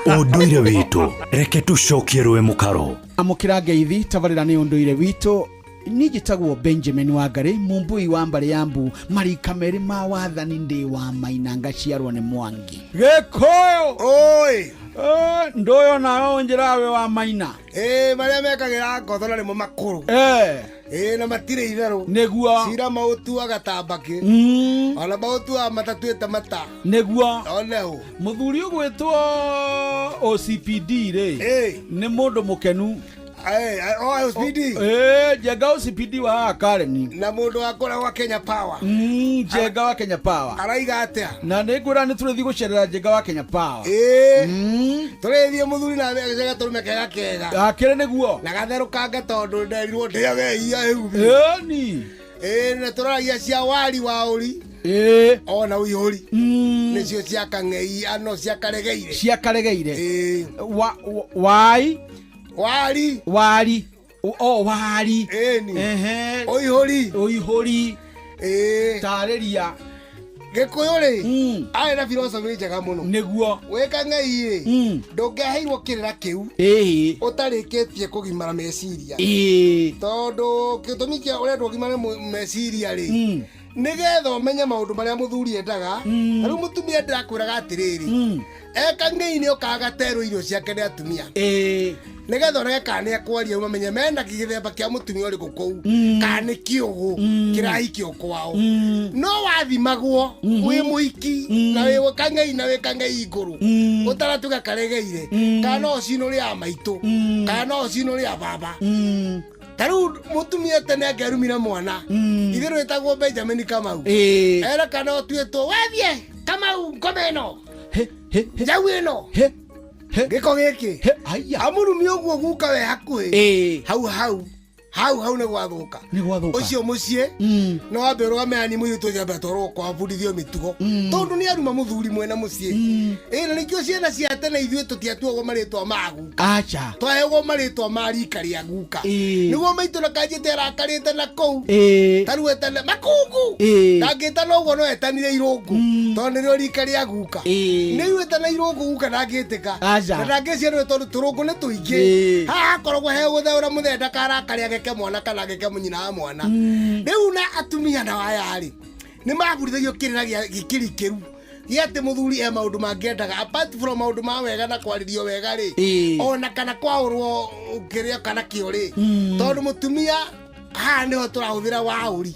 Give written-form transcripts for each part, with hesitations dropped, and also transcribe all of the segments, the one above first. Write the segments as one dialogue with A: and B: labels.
A: Ũndũire witũ, reke tũcokie rũĩ mũkaro.
B: Amũkĩra ngeithi tabarĩra nĩ ũndũire witũ. Niĩ njĩtagwo Benjamin Wangarĩ, mũmbui wa mbarĩ ya mbu, marika merĩ ma wathani, ndĩ wa maina ngaciarwo nĩ Mwangi. Gĩkũyũ!
C: Oi!
B: Eh, ndũyũ nawe ũnjĩraga wĩ wa maina.
C: Ĩĩ, marĩa mekagĩra ngotho na nĩmo makũrũ.
B: Eh,
C: Ĩĩ, na matirĩ itherũ.
B: Nĩguo.
C: Cira maũtuaga ta mbakĩ. Ona maũtuaga matatuĩte mata.
B: Nĩguo.
C: One ũ.
B: Mũthuri ũgwĩtwo OCPD rĩ,
C: Ĩĩ.
B: nĩ mũndũ mũkenu.
C: Ĩĩ, o OCPD.
B: Ĩĩ, Njenga OCPD wa haha Karen.
C: Na mũndũ wa kũrĩa gwa Kenya Power.
B: Njenga wa Kenya Power.
C: Araiga atĩa?
B: Na nĩ ngwĩra nĩ tũrĩthiĩ gũcerera Njenga wa Kenya Power.
C: Ĩĩ. Tũrĩthiĩ mũthuri na gatũrũme kega kega.
B: Akĩrĩ nĩguo.
C: Na gatherũkange tondũ nderirwo ndĩage iria hĩu.
B: Ĩni.
C: Ĩĩ, na tũroragia cia wari wa ũri.
B: Ĩĩ.
C: Ona ũihũri. Nĩcio cia kang'ei ano cia karegeire.
B: Cia karegeire.
C: Ĩĩ.
B: Wai.
C: Wari.
B: Wari. O wari.
C: Ĩni.
B: Ehe.
C: Ũihũri.
B: Ũihũri.
C: Ĩĩ.
B: Tarĩria.
C: Gĩkũyũ rĩ, arĩ na philosophy njega mũno.
B: Nĩguo.
C: Wĩ kang'ei rĩ, ndũngĩaheirwo kĩrĩra kĩu ũtarĩkĩtie kũgimara meciria. Tondũ gĩtũmi kĩa ũrendwo ũgimare meciria rĩ, nĩgetha ũmenye maũndũ marĩa mũthuri endaga. Na rĩu mũtumia ndĩrakwĩraga atĩrĩrĩ, e kang'ei nĩ okaga gaterwo irio ciake nĩ atumia. Nĩgetha onage kana nĩ ekwaria mamenye mena gĩthemba kĩa mũtumia ũrĩkũ kũu, kana nĩ kĩũgũ kĩrahikio kwao. No wathimagwo wĩ mũhiki na wĩ kang'ei na wĩ kang'ei ngũrũ ũtaratuĩka karegeire, kana no ũcinũ rĩa maitũ, kana no ũcinũ rĩa baba. Ta rĩu mũtumia tene angĩarumire mwana, ithuĩ rwĩtagwo Benjamin Kamau, era kana ũtuĩtwo wethiĩ Kamau ngoma ĩno njau ĩno gĩko gĩkĩ amũrumi ũguo guka we hakuhĩ hau hau hau hau nĩ gwathũka.
B: Nĩ gwathũka.
C: Ũcio mũciĩ no wambe ũrũgame ani mũirĩtu ũcio ambe atwarwo kwa bundithio mĩtugo, tondũ nĩ aruma mũthuri mwena mũciĩ. Ĩ na nĩkĩo ciana cia tene ithuĩ tũtiatuagwo marĩtwa ma guka.
B: Acha.
C: Twaheagwo marĩtwa ma rika rĩa guka, nĩguo maitũ na kanjĩte arakarĩte na kũu. Ta rĩu etane makungu, ndangĩtana ũguo, no etanire irũngũ, tondũ nĩrĩo rika rĩa guka. Nĩ rĩu etana irũngũ, guka ndangĩtĩka.
B: Aca.
C: Na ndangĩciarwo tondũ tũrũngũ nĩ tũingĩ. Haha hakoragwo he gũtheũra mũthee ndakarakare ageke mwana kana ageke mũnyina wa mwana. Rĩu na atumia na aya rĩ, nĩ mabundithagio kĩrĩra gĩa gĩkĩrikĩru gĩa atĩ mũthuri e maũndũ mangĩendaga apart from maũndũ ma wega na kwarĩrio wega rĩ, ona kana kwaũrwo kĩrĩa kana kĩo rĩ, tondũ mũtumia haha nĩho tũrahũthĩra waũri.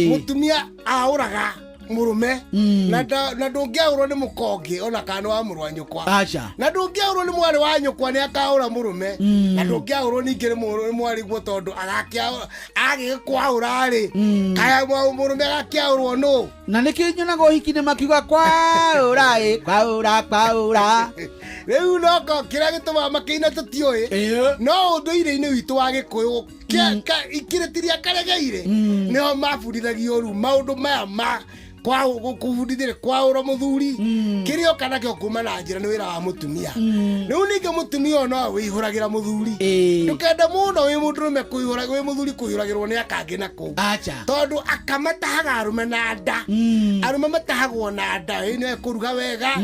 C: Mũtumia aũraga mũrũme na ndũngĩaũrwo nĩ mũkongĩ ona kana nĩ wa mũrũ wa nyũkwa.
B: Aca.
C: Na ndũngĩaũrwo nĩ mwarĩ wa nyũkwa, nĩ akaũra mũrũme. Na ndũngĩaũrwo ningĩ nĩ mwarĩ guo, tondũ agĩkwaũra rĩ, kaya mũrũme agakĩaũrwo nũ?
B: Na nĩkĩ nyonaga ũhiki nĩ makiuga kwaũra ĩ kwaũra kwaũra?
C: Rĩu noko kĩrĩa gĩtũmaga makĩina tũtiũĩ, no ũndũire-inĩ witũ wa gĩkũyũ ikĩrĩtiria karegeire nĩho mabundithagio rĩu maũndũ maya ma kũbundithia kwaũra mũthuri kĩrĩa oka nakĩo kuma na njĩra nĩ wĩra wa mũtumia. Rĩu ningĩ mũtumia ũyũ no wĩihũragĩra mũthuri. Ndũkende mũno wĩ mũndũrũme kũihũra, wĩ mũthuri kũihũragĩrwo nĩ akangĩ na kũu.
B: Aca.
C: Tondũ aka matahaga arũme na nda. Arũme matahagwo na nda. Ĩ nĩ ekũruga wega,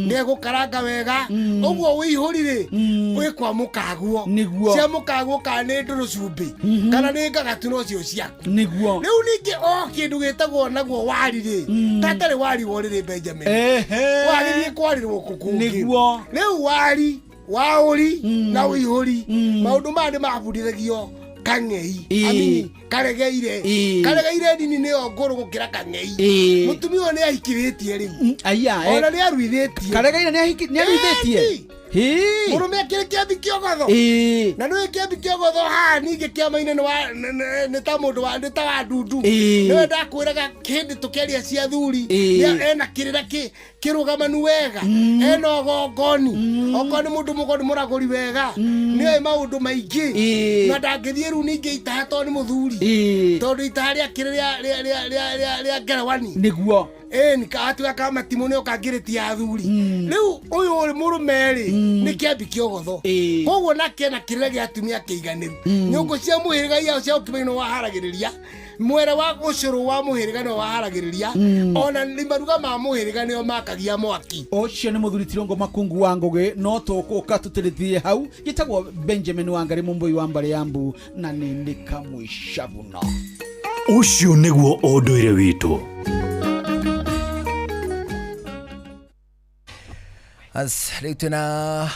C: nĩ egũkaranga wega, ũguo wĩihũri rĩ wĩ kwa mũkaguo.
B: Nĩguo.
C: Cia mũkaguo, kana nĩ ndũrũ cumbĩ kana nĩ ngagatu, no cio ciaku.
B: Nĩguo.
C: Rĩu ningĩ o kĩndũ gĩtagwo naguo wari rĩ, tatarĩ wari worĩrĩ Benjamin, wagĩthiĩ kwarĩrwo kũ kũngĩ?
B: Nĩguo.
C: Rĩu wari waũri na ũihũri, maũndũ maya nĩ mabundithagio kang'ei. Amini karegeire. Karegeire nini nĩyo ngũrũ gũkĩra kang'ei. Mũtumia ũyũ nĩ ahikirĩtie rĩu.
B: Aya.
C: Ona nĩ aruithĩtie.
B: Karegeire nĩ aruithĩtie.
C: Ĩni. Mũrũme akĩrĩ kĩambi kĩogotho. Na nĩwe kĩambi kĩogotho haha ningĩ kĩama-inĩ nĩ ta mũndũ wa nĩ ta wa ndundu. Nĩwe ndakwĩraga kĩndĩ tũkĩaria cia thuri. Ena kĩrĩra kĩ kĩrũgamanu wega, ena ũgongoni, okorwo nĩ mũndũ mũgo nĩ mũragũri wega, nĩoĩ maũndũ maingĩ. Na ndangĩthiĩ rĩu ningĩ itaha tondũ nĩ mũthuri, tondũ itaha rĩakĩrĩ rĩa ngerewani.
B: Nĩguo.
C: Ĩni atuga ka matimũ nĩ oka ngĩrĩti ya athuri. Rĩu ũyũ ũrĩ mũrũme rĩ, nĩ kĩambi kĩogotho. Koguo nake ena kĩrĩra gĩa atumia kĩiganĩru, nyũngũ cia mũhĩrĩga iao cia ũkima-inĩ waharagĩrĩria. Mwere wa ũcũrũ wa mũhĩrĩga nĩwe waharagĩrĩria, ona maruga ma mũhĩrĩga nĩo makagia mwaki.
B: Ũcio nĩ mũthuri Tirongo Makungu wa Ngũgĩ, no tũkũka tũtĩrĩtie hau. Gĩtagwo Benjamin Wangari Mũmbũi wa mbarĩ ya Mbu, na nĩ ndĩ kamũicabuno.
A: Ũcio nĩguo ũndũire witũ.
D: As rĩu twĩna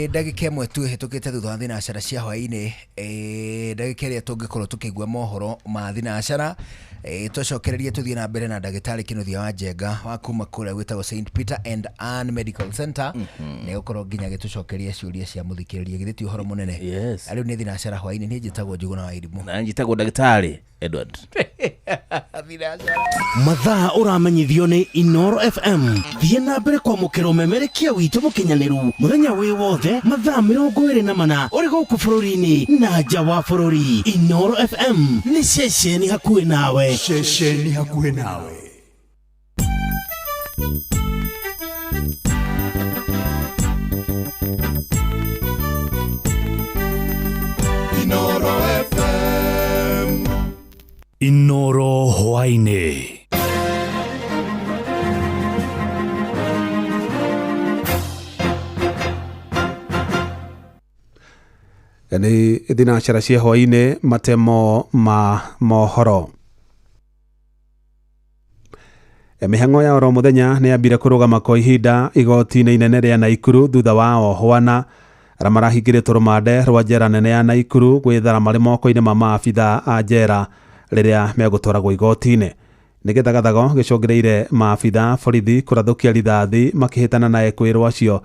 D: ndagĩka ĩmwe tu ĩhĩtũkĩte thutha wa thinacara cia hwaĩ-inĩ, ndagĩka ĩrĩa tũngĩkorwo tũkĩigua mohoro ma thinacara, tũcokererie tũthiĩ na mbere na ndagĩtarĩ Kĩnuthia wa Njenga wa kuma kũrĩa gwĩtagwo St Peter and Ann Medical Center, nĩ gũkorwo nginya agĩtũcokeria ciũria cia mũthikĩrĩria. Githĩ ti ũhoro mũnene?
E: Yes.
D: Rĩu nĩ thinacara hwaĩ-inĩ, niĩ njĩtagwo Njuguna wa Irimũ.
E: Na njĩtagwo ndagĩtarĩ Edward.
F: Mathaa ũramenyithio nĩ Inoro FM. Thiĩ na mbere kwamũkĩra ũmemerekia witũ mũkinyanĩru mũthenya wĩ wothe mathaa 24 ũrĩ gũkũ bũrũri-inĩ na nja wa bũrũri. Inoro FM nĩ ceceni hakuhĩ nawe.
A: Ceceni hakuhĩ nawe.
G: Inoro FM.
A: Inoro hwaĩ-inĩ.
H: Nĩ thinacara cia hwaĩ-inĩ, matemo ma mohoro. Mĩhang'o ya oro mũthenya nĩ yambire kũrũgama kwa ihinda igoti-inĩ inene rĩa Naikuru thutha wa ohwana arĩa marahingĩrĩtwo rũmande rwa njera nene ya Naikuru gwĩthara marĩ moko-inĩ ma maabitha a njera rĩrĩa megũtwaragwo igoti-inĩ. Nĩ gĩthagathago gĩcũngĩrĩire maabitha borithi kũrathũkia rithathi makĩhĩtana na ekwĩrwo acio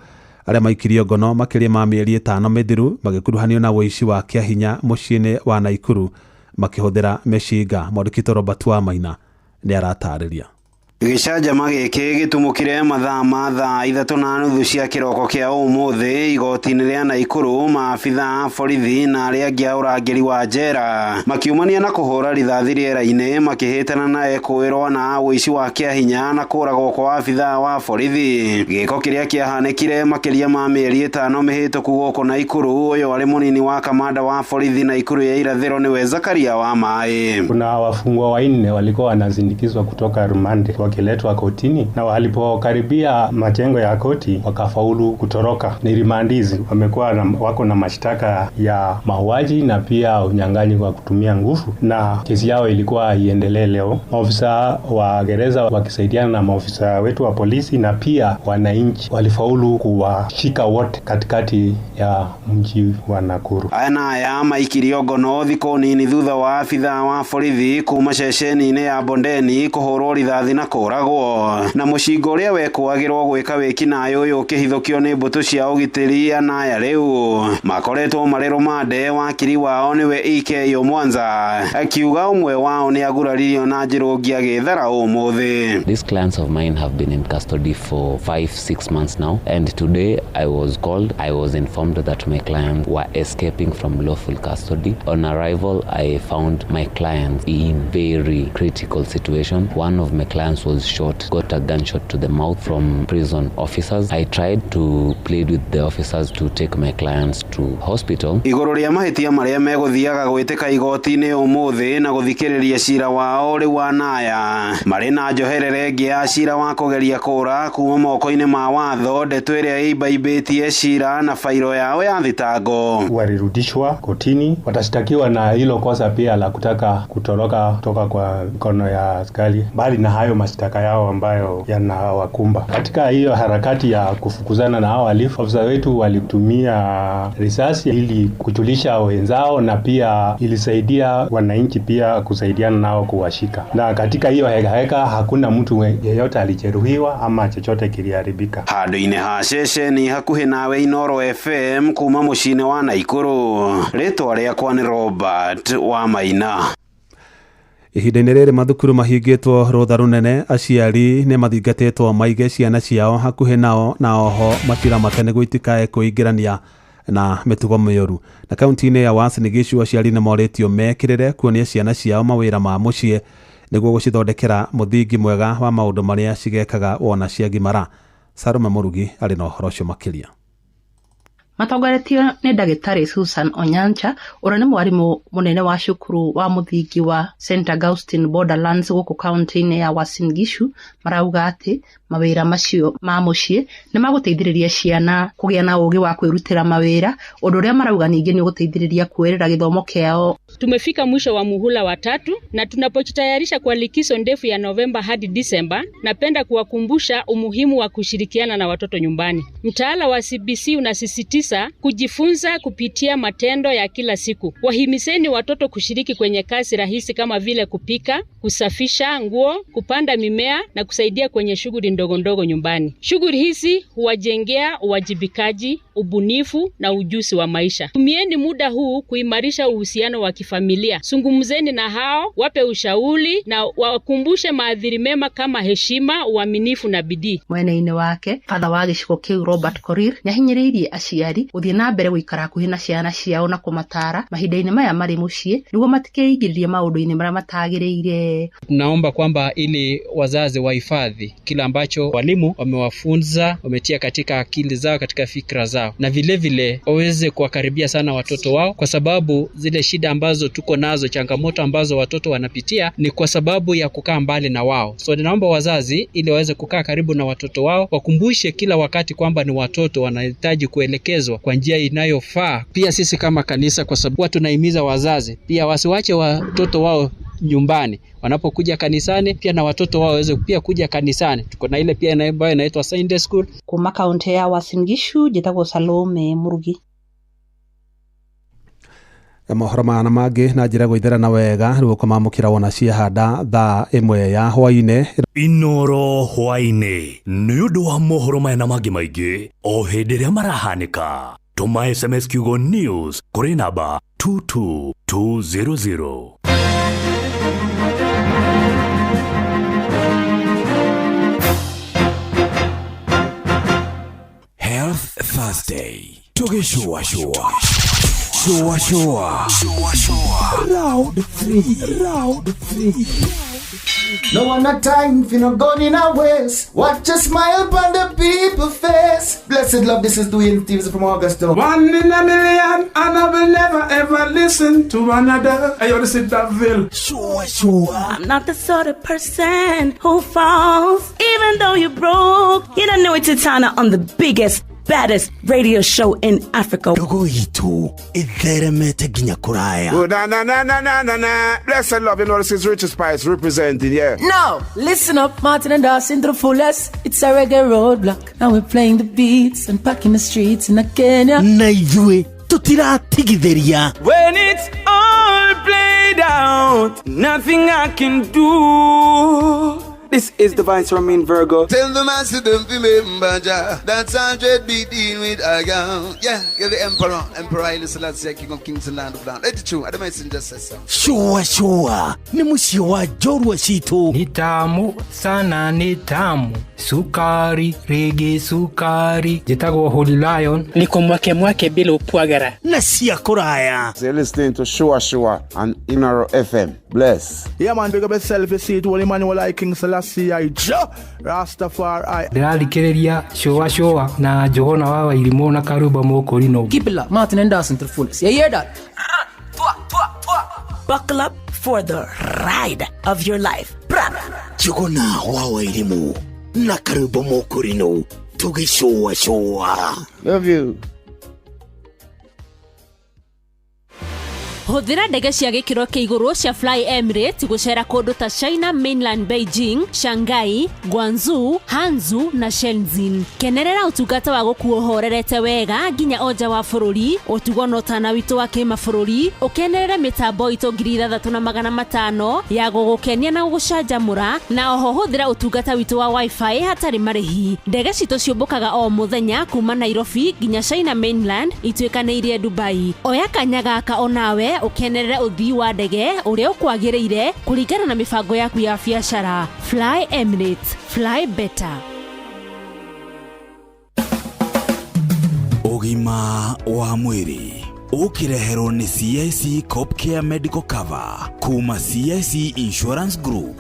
H: arĩa maikirio ngono makĩria ma mĩeri 5 mĩthiru magĩkuruhanio na ũici wa kĩahinya mũciĩ-inĩ wa Naikuru makĩhũthĩra mĩcinga. Mwandĩki Robert Wamaina nĩ aratarĩria.
I: Gĩcanjama gĩkĩ gĩtumũkire mathaa ma thaa 3:30 cia kĩroko kĩa ũmũthĩ igoti-inĩ rĩa Naikuru. Maabitha a borithi na arĩa angĩ a ũrangĩri wa njera makiumania na kũhũra rithathi rĩera-inĩ makĩhĩtana na ekũĩrwo na ũici wa kĩahinya na kũragwo kwa abithaa wa borithi. Gĩko kĩrĩa kĩahanĩkire makĩria ma mĩeri 5 mĩhĩtũku gũkũ Naikuru. Ũyũ arĩ mũnini wa kamanda wa borithi Naikuru ya irathĩro nĩwe Zakaria wa Maĩ.
J: Kuna wafungwa wanne walikuwa wanazindikizwa kutoka rumande wakiletwa kotini, na walipokaribia majengo ya koti wakafaulu kutoroka. Ni rimandizi, wamekuwa wako na mashtaka ya mauaji na pia unyang'anyi kwa kutumia nguvu, na kesi yao ilikuwa iendelee leo. Maofisa wa gereza wakisaidiana na maofisa wetu wa polisi na pia wananchi walifaulu kuwashika wote katikati ya mji wa Nakuru.
I: Aya na aya maikirio ngono thikũ nini thutha wa abithaa wa borithi kuma ceceni-inĩ ya Bondeni kũhũrwo rithathi na kũragwo na mũcingo ũrĩa wekũagĩrwo gwĩka wĩkinaĩ ũyũ ũkĩhithũkio nĩ mbũtũ cia ũgitĩri. Anaya rĩu makoretwo marĩ rũmande, wakiri wao nĩwe EK Mwanza akiuga ũmwe wao nĩ aguraririo na njĩra ũngĩ agĩthara ũmũthĩ.
K: These clients of mine have been in custody for 5-6 months now, and today I was called. I was informed that my clients were escaping from lawful custody. On arrival, I found my clients in very critical situation. One of my clients was shot, got a gunshot to the mouth from prison officers. I tried to plead with the officers to take my clients to hospital.
I: Igũrũ rĩa mahĩtia marĩa megũthiaga gwĩtĩka igoti-inĩ ũmũthĩ na gũthikĩrĩria cira wao rĩu anaya marĩ na njoherere ĩngĩ ya cira wa kũgeria kũra kuma moko-inĩ ma watho, ndeto ĩrĩa ĩimbaimbĩtie cira na fairo yao ya thitango.
J: Walirudishwa kotini, watashtakiwa na hilo kosa pia la kutaka kutoroka kutoka kwa mikono ya askari, bali na hayo mashtaka yao ambayo yanawakumba. Katika hiyo harakati ya kufukuzana na hao wahalifu, ofisa wetu walitumia risasi ili kujulisha wenzao, na pia ilisaidia wananchi pia kusaidiana nao kuwashika. Na katika hiyo heka heka hakuna mtu yeyote alijeruhiwa ama chochote kiliharibika.
I: Handũ-inĩ ha ceceni hakuhĩ nawe Inoro FM kuma mũciĩ-inĩ wa Naikuru, rĩtwa rĩakwa nĩ Robert wa Maina.
H: Ihinda-inĩ rĩrĩ mathukuru mahingĩtwo rũtha rũnene, aciari nĩ mathingatĩtwo maige ciana ciao hakuhĩ nao na oho maciramate nĩguo itikae kwĩingĩrania na mĩtugo mĩũru. Na kaunti-inĩ ya Uasin Gishu aciari nĩ morĩtio mekĩrĩre kuonia ciana ciao mawĩra ma mũciĩ nĩguo gũcithondekera mũthingi mwega wa maũndũ marĩa cigekaga wona ciagimara. Salome Mũrugi arĩ na ũhoro ũcio makĩria.
L: Matongoretio nĩ ndagĩtarĩ Susan Onyancha ũrĩa nĩ mwarimũ mũnene wa cukuru wa mũthingi wa St Augustine Borderlands gũkũ kaunti-inĩ ya Uasin Gishu, marauga atĩ mawĩra macio ma mũciĩ nĩ magũteithĩrĩria ciana kũgĩa na ũgĩ wa kwĩrutĩra mawĩra, ũndũ ũrĩa marauga ningĩ nĩ ũgũteithĩrĩria kuoerera gĩthomo kĩao.
M: Tumefika mwisho wa muhula wa tatu na tunapojitayarisha kwa likizo ndefu ya Novemba hadi Disemba, napenda kuwakumbusha umuhimu wa kushirikiana na watoto nyumbani. Mtaala wa CBC unasisitiza kujifunza kupitia matendo ya kila siku. Wahimizeni watoto kushiriki kwenye kazi rahisi kama vile kupika, kusafisha nguo, kupanda mimea na kusaidia kwenye shughuli ndogo ndogo nyumbani. Shughuli hizi huwajengea uwajibikaji, ubunifu na ujuzi wa maisha. Tumieni muda huu kuimarisha uhusiano wa kifamilia. Zungumzeni na hao, wape ushauri na wakumbushe maadili mema kama heshima, uaminifu na bidii.
L: Mwena-inĩ wake batha wa gĩcigo kĩu Robert Korir nĩahinyĩrĩirie aciari gũthiĩ na mbere gũikara hakuhĩ na ciana ciao na kũmataara mahinda-inĩ maya marĩ mũciĩ nĩguo matikeingĩrie maũndũ-inĩ marĩa matagĩrĩire.
N: Tunaomba kwamba ili wazazi wahifadhi kile ambacho walimu wamewafunza, wametia katika akili zao, katika fikra zao, na vile vile waweze kuwakaribia sana watoto wao, kwa sababu zile shida ambazo tuko nazo, changamoto ambazo watoto wanapitia ni kwa sababu ya kukaa mbali na wao. So ninaomba wazazi ili waweze kukaa karibu na watoto wao, wakumbushe kila wakati kwamba ni watoto wanahitaji kuelekezwa kwa njia inayofaa. Pia sisi kama kanisa, kwa sababu tunahimiza wazazi pia wasiwache watoto wao nyumbani wanapokuja kanisani, pia na watoto wao waweze pia kuja kanisani. Tuko na ile pia ambayo inaitwa Sunday school.
L: Kuma kaunti ya Uasin Gishu njĩtagwo Salome Murugi.
H: Mohoro maya na mangĩ na njĩra gũitherana wega rĩu ũkũmamũkĩra wona ciahanda thaa 1 ya hwaĩ-inĩ.
A: Inoro hwaĩ-inĩ nĩ ũndũ wa mohoro maya na mangĩ maingĩ o hĩndĩ ĩrĩa marahanĩka. Tũma SMS kiugo news kũrĩ namba 22200.
O: Health Thursday. Tugishua shua. Shua shua. Shua shua. Round 3. Round 3.
P: No one a time for no gun in our waist. Watch a smile upon the people face. Blessed love, this is Dwayne Stevens from Augusta.
Q: 1 in a million, and I will never ever listen to another. I ought to sit that bill.
F: Sure, sure.
R: I'm not the sort of person who falls, even though you're broke. You don't know it's Titana on the biggest, baddest radio show in Africa.
F: Dogo itu itheremete nginya kuraya.
S: Oh, na na na na na na na. Blessed love, you know this is Richard Spice representing, yeah.
T: Now, listen up, Martin and Dawson to the fullest. It's a reggae roadblock. Now we're playing the beats and packing the streets in Kenya.
F: Na ithuĩ tutiratigithĩria.
U: When it's all played out, nothing I can do. This is the Vice Romain Virgo.
V: Tell the master don't remember Jah. That's 100 be dealing with a girl. Yeah, you're the emperor. Emperor Haile Selassie, King of Kings and Land of Land. Let it true. I don't messenger says so.
F: Sure, sure. Ni mũciĩ wa njorua citũ.
W: Ni tamu sana, ni tamu. Sukari, rege sukari. Njĩtagwo Holy Lion.
X: Niko mwake mwake bila upwagara.
F: Na cia kũraya.
S: So you're listening to Sure Sure on Inoro FM. Bless.
Y: Yeah man, big up yourself. You see it, Holy Emmanuel I King Selassie I Jah Rastafari.
W: Ndĩrathikĩrĩria Sure Sure na Johana wa Wairimũ na Karuba Mũkũrinũ.
T: Keep it locked, Martin and Dawson to the fullest. You hear that?
R: Buckle up for the ride of your life.
F: Njuguna wa Wairimũ na Karuba Mũkũrinũ tũgĩcũa cũa.
S: Love you.
Z: Hũthĩra ndege cia gĩkĩro kĩa igũrũ cia Fly Emirates gũcera kũndũ ta China Mainland, Beijing, Shanghai, Guangzhou, Hangzhou na Shenzhen. Kenerera ũtungata wa gũkuo ũhorerete wega nginya o nja wa bũrũri, ũtugo na ũtana witũ wa kĩmabũrũri, ũkenerere mĩtambo itũ 6500 ya gũgũkenia na gũgũcanjamũra, na oho hũthĩra ũtungata witũ wa wifi hatarĩ marĩhi. Ndege citũ ciũmbũkaga o mũthenya kuma Nairobi nginya China Mainland ituĩkanĩirie Dubai. Oya kanya gaka onawe ũkenerere ũthii wa ndege ũrĩa ũkwagĩrĩire kũringana na mĩbango yaku ya biacara. Fly Emirates, fly better.
O: Ũgima wa mwĩrĩ ũkĩreherwo nĩ CIC Copcare Medical Cover kuma CIC Insurance Group.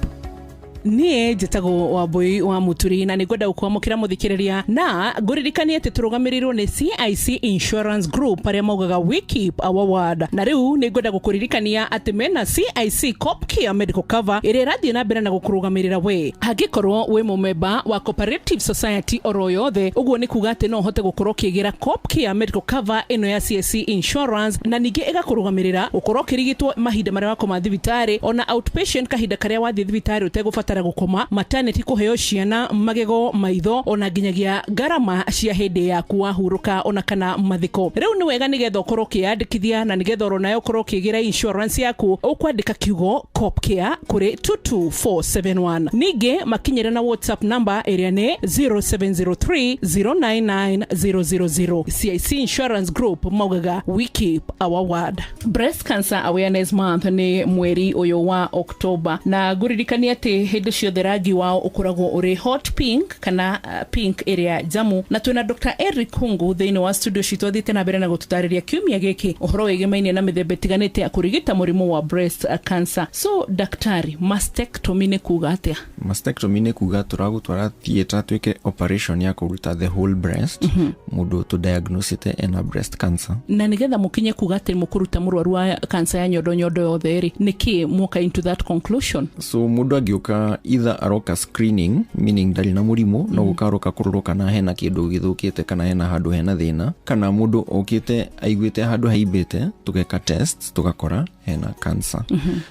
B: Niĩ njĩtagwo Wambui wa Mũturi na nĩngwenda gũkwamũkĩra mũthikĩrĩria na ngũririkanie atĩ tũrũgamĩrĩirwo nĩ CIC Insurance Group arĩa maugaga we keep our word. Na rĩu nĩngwenda gũkũririkania atĩ mena CIC Copcare Medical Cover ĩrĩa ĩrathiĩ na mbere na gũkũrũgamĩrĩra we angĩkorwo wĩ mũmemba wa Cooperative Society oro yothe. Ũguo nĩ kuga atĩ no ũhote gũkorwo ũkĩgĩra Copcare Medical Cover ĩno ya CIC Insurance, na ningĩ ĩgakũrũgamĩrĩra gũkorwo ũkĩrigitwo mahinda marĩa wakoma thibitarĩ, ona outpatient kahinda karĩa wathiĩ thibitarĩ ũtegũbatara gũkoma, maternity, kũheo ciana, magego, maitho, ona nginyagia ngarama cia hĩndĩ yaku wahurũka ona kana mathiko. Rĩu nĩ wega nĩgetha ũkorwo ũkĩyandĩkithia na nĩgetha oro nawe ũkorwo ũkĩgĩra insurance yaku, ũkwandĩka kiugo Copcare kũrĩ 22471. Ningĩ makinyĩre na WhatsApp number ĩrĩa nĩ 0703 099 000. CIC Insurance Group maugaga we keep our word. Breast Cancer Awareness Month nĩ mweri ũyũ wa October, na ngũririkania atĩ hĩndĩ ciothe rangi wao ũkoragwo ũrĩ hot pink kana pink ĩrĩa njamu. Na twĩna Dr. Eric Hungu thĩinĩ wa studio citũ, athiĩte na mbere na gũtũtarĩria kiumia gĩkĩ ũhoro wĩgĩmainie na mĩthemba ĩtiganĩte ya kũrigita mũrimũ wa breast cancer. So daktari, mastectomy nĩ kuga atĩa?
C: Mastectomy nĩ kuga tũragũtwara theatre twĩke operation ya kũruta the whole breast mũndũ tũdiagnosĩte ena breast cancer.
B: Na nĩgetha mũkinye kuga atĩ mũkũruta mũrwaru wa cancer ya nyondo nyondo yothe rĩ, nĩkĩ muoka into that conclusion?
C: So mũndũ angĩũka, either aroka screening, meaning ndarĩ na mũrimũ, no gũka aroka kũrorwo kana hena kĩndũ gĩthũkĩte kana hena handũ hena thĩna, kana mũndũ ũkĩte aiguĩte handũ haimbĩte, tũgeka tests tũgakora hena cancer.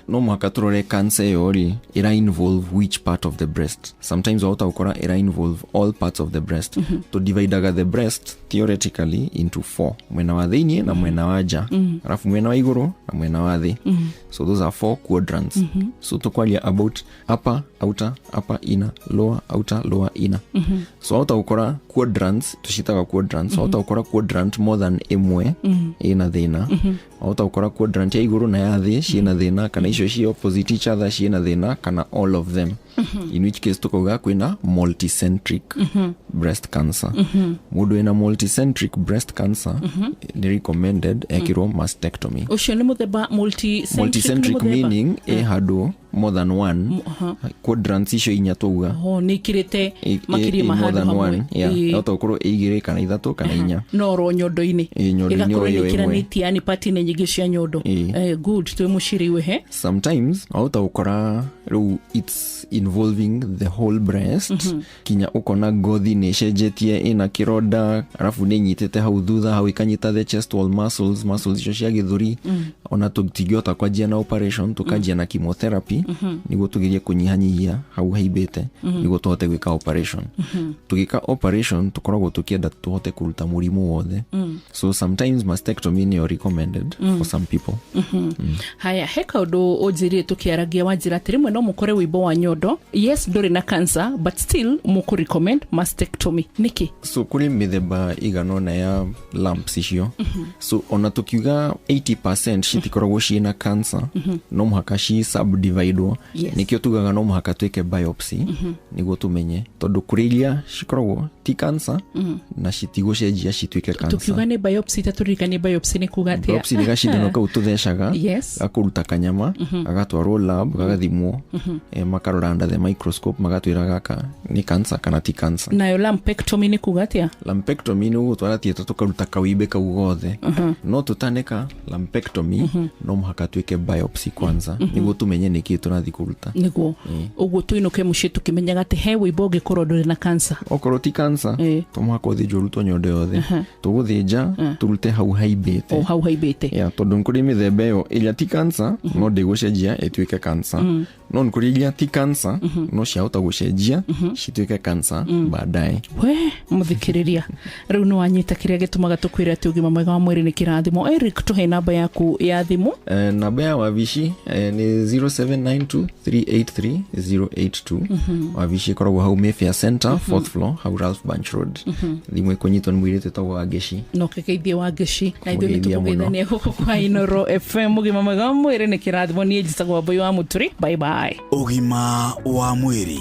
C: No mũhaka tũrore cancer ĩyo rĩ, ĩra involve which part of the breast. Sometimes wahota gũkora ĩra involve all parts of the breast. Tũdividaga the breast theoretically into four: mwena wa thĩiniĩ na mwena wa nja, alafu mwena wa igũrũ na mwena wa thĩ. So those are four quadrants. So tũkwaria about upper, outer, upper, inner, lower, outer, lower, inner. So wahota gũkora quadrants, tũciĩtaga quadrants, wahota gũkora quadrant more than ĩmwe ĩna thĩna. Wahota gũkora quadrant ya igũrũ na ya thĩ ciĩna thĩna, kana icio ci opposite each other ciĩna thĩna, kana all of them, in which case tukauga kwĩna multicentric breast cancer. Mũndũ wĩna multicentric breast cancer nĩ recommended ekĩrwo mastectomy.
B: Ũcio nĩ mũthemba multicentric?
C: Multicentric
B: nĩ mũthemba?
C: Meaning ĩ handũ more than one quadrants icio inya twauga.
B: Oh, nĩ ikĩrĩte makĩria ma
C: more
B: handũ
C: than
B: hamwe.
C: one, yeah. Yahota gũkorwo ĩ igĩrĩ kana ithatũ kana inya.
B: No oro nyondo-inĩ.
C: Ĩ, nyondo-inĩ
B: ĩgakorwo
C: o ĩyo
B: nĩ
C: ĩmwe.
B: ĩkĩranĩtie, yani pati-inĩ nyingĩ cia nyondo. Good, twĩ mũciri wĩhe.
C: Sometimes wahota gũkora rĩu it's involving the whole breast, kinya ũkona ngothi nĩ ĩcenjetie, ĩna kĩronda, arabu nĩ ĩnyitĩte hau thutha, hau ĩkanyita the chest wall muscles, muscles icio cia gĩthũri. Ona tũtingĩhota kwanjia na operation, tũkanjia na chemotherapy nĩguo tũgerie kũnyihanyihia hau haimbĩte, nĩguo tũhote gwĩka operation. Tũgĩka operation tũkoragwo tũkĩenda tũhote kũruta mũrimũ wothe. So sometimes mastectomy nĩyo recommended for some people.
B: Haya, he kaũndũ ũnjĩrire tũkĩaragia, wanjĩra atĩ rĩmwe no mũkore wĩimbo wa nyondo, yes, ndũrĩ na cancer, but still mũkũ recommend mastectomy, nĩkĩ?
C: So kũrĩ mĩthemba igana ũna ya lumps icio. So ona tũkiuga 80% citikoragwo ciĩna cancer, no mũhaka ci subdividwo. Nĩkĩo tugaga no mũhaka twĩke biopsy nĩguo tũmenye, tondũ kũrĩ iria cikoragwo ti cancer na citigũcenjia cituĩke cancer.
B: Tukiuga nĩ biopsy, ta tũririkanie biopsy nĩ kuga atĩa?
C: Biopsy nĩ gacindano kau tũthecaga gakũruta kanyama, gagatwarwo lab, gagathimwo, makarora under the microscope, magatwĩra gaka nĩ cancer kana ti cancer.
B: Nayo lumpectomy nĩ kuga atĩa?
C: Lumpectomy nĩ gũgũtwara theatre tũkaruta kawimbe kau gothe. No tũtaneka lumpectomy, no mũhaka twĩke biopsy kwanza nĩguo tũmenye nĩkĩĩ tũrathiĩ kũruta.
B: Nĩguo ũguo tũinũke mũciĩ tũkĩmenyaga atĩ he wĩimbo ũngĩkorwo ndũrĩ na cancer.
C: Okorwo ti cancer, to mũhaka ũthĩnjwo ũrutwo nyondo yothe. Tũgũthĩnja tũrute hau haimbĩte.
B: O hau haimbĩte.
C: Yeah, tondũ nĩ kũrĩ mĩthemba ĩyo ĩrĩa ti cancer no ndĩgũcenjia ĩtuĩke cancer, no nĩ kũrĩ iria ti cancer no ciahota gũcenjia cituĩke cancer baadaye.
B: We mũthikĩrĩria, rĩu nĩ wanyita kĩrĩa gĩtũmaga tũkwĩre atĩ ũgima mwega wa mwĩrĩ nĩ kĩrathimo. Eric, tũhe namba yaku ya thimũ.
C: Namba ya wabici nĩ 0792 383 082. Wabici ĩkoragwo hau Mayfair Center, fourth floor, hau Ralph Bunche Road. Thimũ ĩkũnyitwo nĩ mũirĩtu wĩtagwo Wangeci.
B: No kĩgeithie Wangeci, na ithuĩ nĩ
C: Kũmũgeithia mũno.
B: tũkũgeithania gũkũ kwa Inoro FM. Ũgima mwega wa mwĩrĩ nĩ kĩrathimo. Niĩ njĩtagwo Wambui wa Mũturi. Bye bye.
O: Ũgima wa mwĩrĩ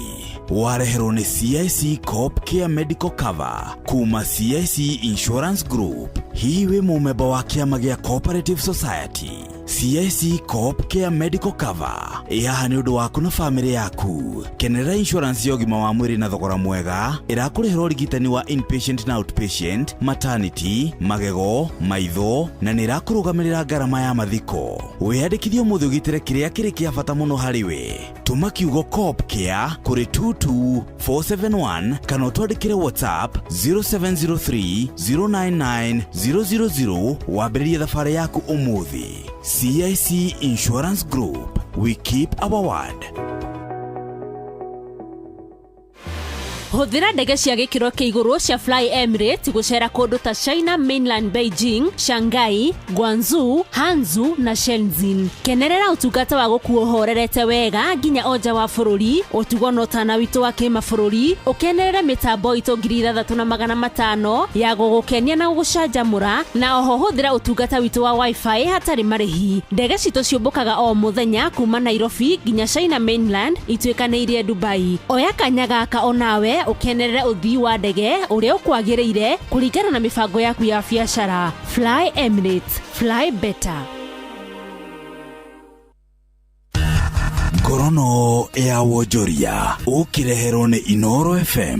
O: wareherwo nĩ CIC Coop Care Medical Cover kuma CIC Insurance Group. Hihi wĩ mũmemba wa kĩama gĩa Cooperative Society? CIC Coop Care Medical Cover ĩ haha nĩ ũndũ waku na bamĩrĩ yaku. Kenerera insurance ya ũgima wa mwĩrĩ na thogora mwega ĩrakũrĩhĩra ũrigitani wa inpatient na outpatient, maternity, magego, maitho na nĩ ĩrakũrũgamĩrĩra ngarama ya mathiko. Wĩyandĩkithie ũmũthĩ ũgitĩre kĩrĩa kĩrĩ kĩa bata mũno harĩ we. Tũma kiugo Coop Care kũrĩ 22471 kana ũtwandĩkĩre WhatsApp 0703 099 000 wambĩrĩrie thabarĩ yaku ũmũthĩ. CIC Insurance Group, we keep our word.
Z: Hũthĩra ndege cia gĩkĩro kĩa igũrũ cia Fly Emirates gũcera kũndũ ta China Mainland Beijing, Shanghai, Guangzhou, Hangzhou na Shenzhen. Kenerera ũtungata wa gũkuo ũhorerete wega nginya o nja wa bũrũri, ũtugo na ũtana witũ wa kĩmabũrũri, ũkenerere mĩtambo itũ 6500 ya gũgũkenia na gũgũcanjamũra, na oho hũthĩra ũtungata witũ wa wifi hatarĩ marĩhi. Ndege citũ ciũmbũkaga o mũthenya kuma Nairobi nginya China Mainland ituĩkanĩirie Dubai. Oya kanya gaka onawe ũkenerere ũthii wa ndege ũrĩa ũkwagĩrĩire kũringana na mĩbango yaku ya biacara. Fly Emirates, fly better.
O: Ngorono ya wonjoria ũkĩreherwo nĩ Inoro FM.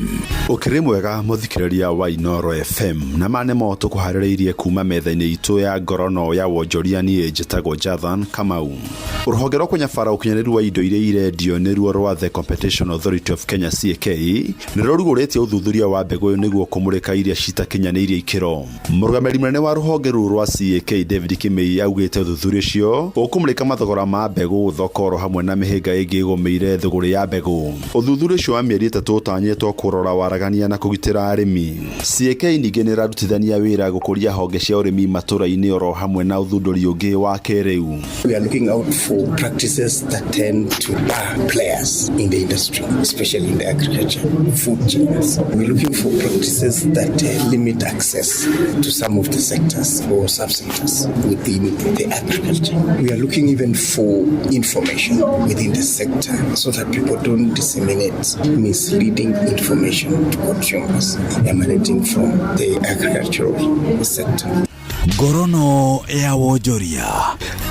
D: Ũkĩrĩ mwega mũthikĩrĩria wa Inoro FM na ma nĩmo tũkũharĩrĩirie kuma metha-inĩ itũ ya ngorono ya wonjoria. Niĩ njĩtagwo Jathan Kamau. Rũhonge rwa kũnyabara ũkinyanĩru wa indo iria irendio nĩruo rwa The Competition Authority of Kenya CAK nĩ rũrugũrĩtie ũthuthuria wa mbegũ nĩguo kũmũrĩka iria citakinyanĩirie ikĩro. Mũrũgamĩrĩri mũnene wa rũhonge rũu rwa CAK David Kimei augĩte ũthuthuria ũcio ũkũmũrĩka mathogora ma mbegũ, thoko oro hamwe na mĩhĩnga ĩngĩ ĩgũmĩire thũgũrĩ ya mbegũ. Ũthuthuria ũcio wa mĩeri 3 ũtanyĩtwo kũrora waragania na kũgitĩra arĩmi. CAK ningĩ nĩ ĩrarutithania wĩra gũkũria honge cia ũrĩmi matũra-inĩ oro hamwe na ũthundũri ũngĩ wa kĩrĩu.
E: We are looking out for practices that tend to bar players in the industry, especially in the agriculture, food chains. We're looking for practices that limit access to some of the sectors or subsectors within the agriculture. We are looking even for information within the sector so that people don't disseminate misleading information to consumers emanating from the agricultural sector.
O: Ngorono ya wonjoria.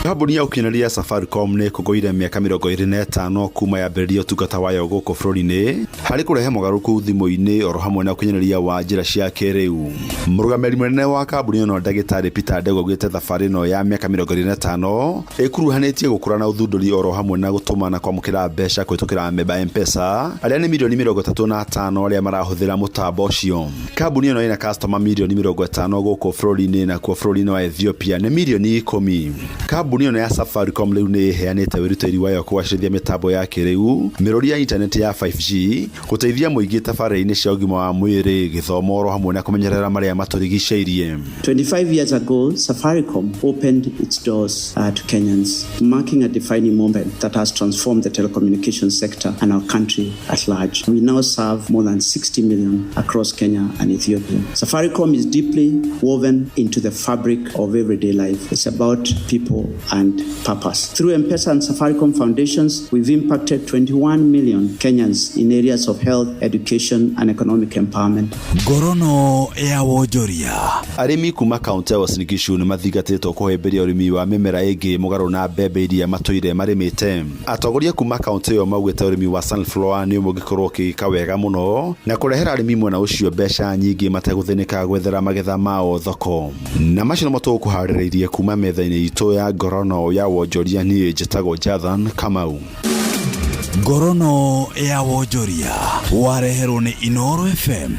D: Kambuni ya ũkinyanĩria ya Safaricom nĩ ĩkũngũĩire mĩaka 25 kuma yambĩrĩria ũtungata wayo gũkũ bũrũri-inĩ harĩ kũrehe mogarũrũku thimũ-inĩ oro hamwe na ũkinyanĩria wa njĩra cia kĩrĩu. Mũrũgamĩrĩri mũnene wa kambuni ĩno ndagĩtarĩ Peter Ndegwa augĩte thabarĩ ĩno ya mĩaka 25 ĩkuruhanĩtie gũkũra na ũthundũri oro hamwe na gũtũma na kwamũkĩra mbeca kũhĩtũkĩra amemba M-Pesa arĩa nĩ mirioni 35 arĩa marahũthĩra mũtambo ũcio. Kambuni ĩno ĩna customer mirioni 50 gũkũ bũrũri-inĩ nakuo bũrũri-inĩ wa Ethiopia nĩ mirioni 10. Kambuni ĩno ya Safaricom rĩu nĩ ĩheanĩte wĩrutĩri wayo kũgacĩrithia mĩtambo ya kĩrĩu, mĩrũri ya intaneti ya 5G, gũteithia mũingĩ tabarĩra-inĩ cia ũgima wa mwĩrĩ, gĩthomo oro hamwe na kũmenyerera marĩa matũrigicĩirie.
G: 25 years ago, Safaricom opened its doors to Kenyans, marking a defining moment that has transformed the telecommunications sector and our country at large. We now serve more than 60 million across Kenya and Ethiopia. Safaricom is deeply woven into the fabric of everyday life. It's about people and purpose. Through M-Pesa and Safaricom foundations, we've impacted 21 million Kenyans in areas of health, education, and economic empowerment.
O: Ngorono ya wonjoria.
D: Arĩmi kuma kaunti ya Uasin Gishu nĩ mathingatĩtwo kũhĩmbĩria ũrĩmi wa mĩmera ĩngĩ mũgarũ na mbembe iria matũire marĩmĩte. Atongoria kuma kaunti ĩyo maugĩte ũrĩmi wa sunflower nĩ ũmwe ũngĩkorwo ũkĩka wega mũno na kũrehera arĩmi mwena ũcio mbeca nyingĩ mategũthĩnĩka gwethera magetha mao thoko. Na macio nĩmo tũgũkũharĩrĩirie kuma metha-inĩ itũ ya ngorono ya wonjoria. Niĩ njĩtagwo Jathan Kamau.
O: Ngorono ya wonjoria wareherwo nĩ Inoro FM.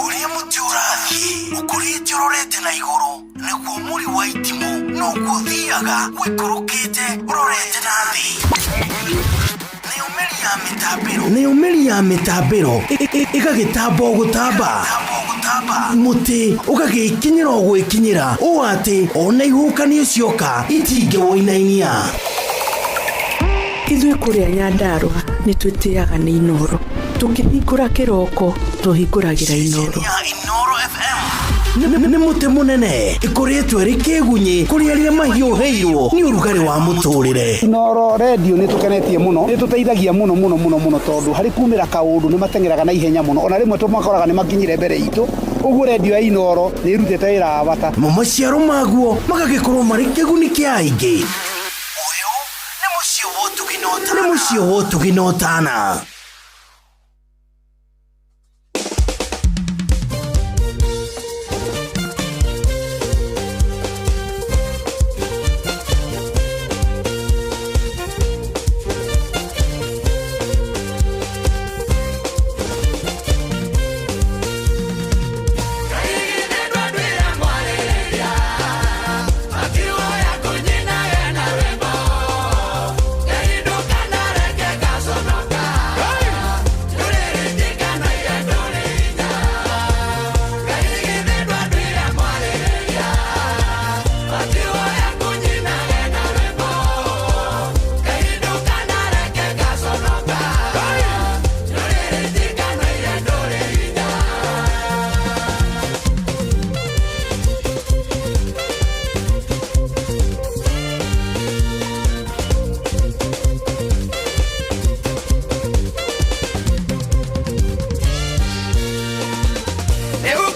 F: Ũrĩa mũtĩ ũrathiĩ ũkũrĩte ũrorete na igũrũ nĩguo mũri wa itimũ noguo ũthiaga ũikũrũkĩte ũrorete na thĩ. Nayo mĩri ya mĩtambĩro ĩgagĩtamba o gũtamba, mũtĩ ũgagĩkinyĩra o gwĩkinyĩra ũũ atĩ ona ihuhũkanio cioka itingĩwũinainia.
I: Ithuĩ kũrĩa Nyandarũa nĩ twĩtĩaga nĩ Inoro. Tũkĩhingũra kĩroko tũhingũragĩra Inoro.
F: Nĩ mũtĩ mũnene ĩkũrĩtwo ĩrĩ kĩgunyĩ kũrĩ arĩa mahiũhĩirwo nĩ ũrugarĩ wa mũtũrĩre.
J: Inoro redio nĩ tũkenetie mũno, nĩ tũteithagia mũno mũno mũno mũno tondũ harĩ kumĩra kaũndũ nĩ mateng'eraga na ihenya mũno, ona rĩmwe tũmakoraga nĩ makinyire mbere itũ. Ũguo rendio ya Inooro nĩ ĩrutĩte wĩra wa bata.
F: Mo maciaro maguo magagĩkorwo marĩ kĩguni kĩa aingĩ. Ũyũ nĩ mũciĩ wa ũtugi na ũtana. Nĩ mũciĩ wa ũtugi na ũtana.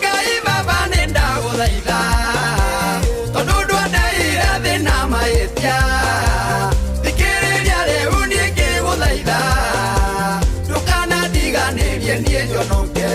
A: Ngai baba nĩ ndagũthaitha tondũ ndwandeire thĩna mahĩtia thikĩrĩria rĩu niĩ ngĩgũthaitha ndũkanandiganĩrie niĩ njonoke.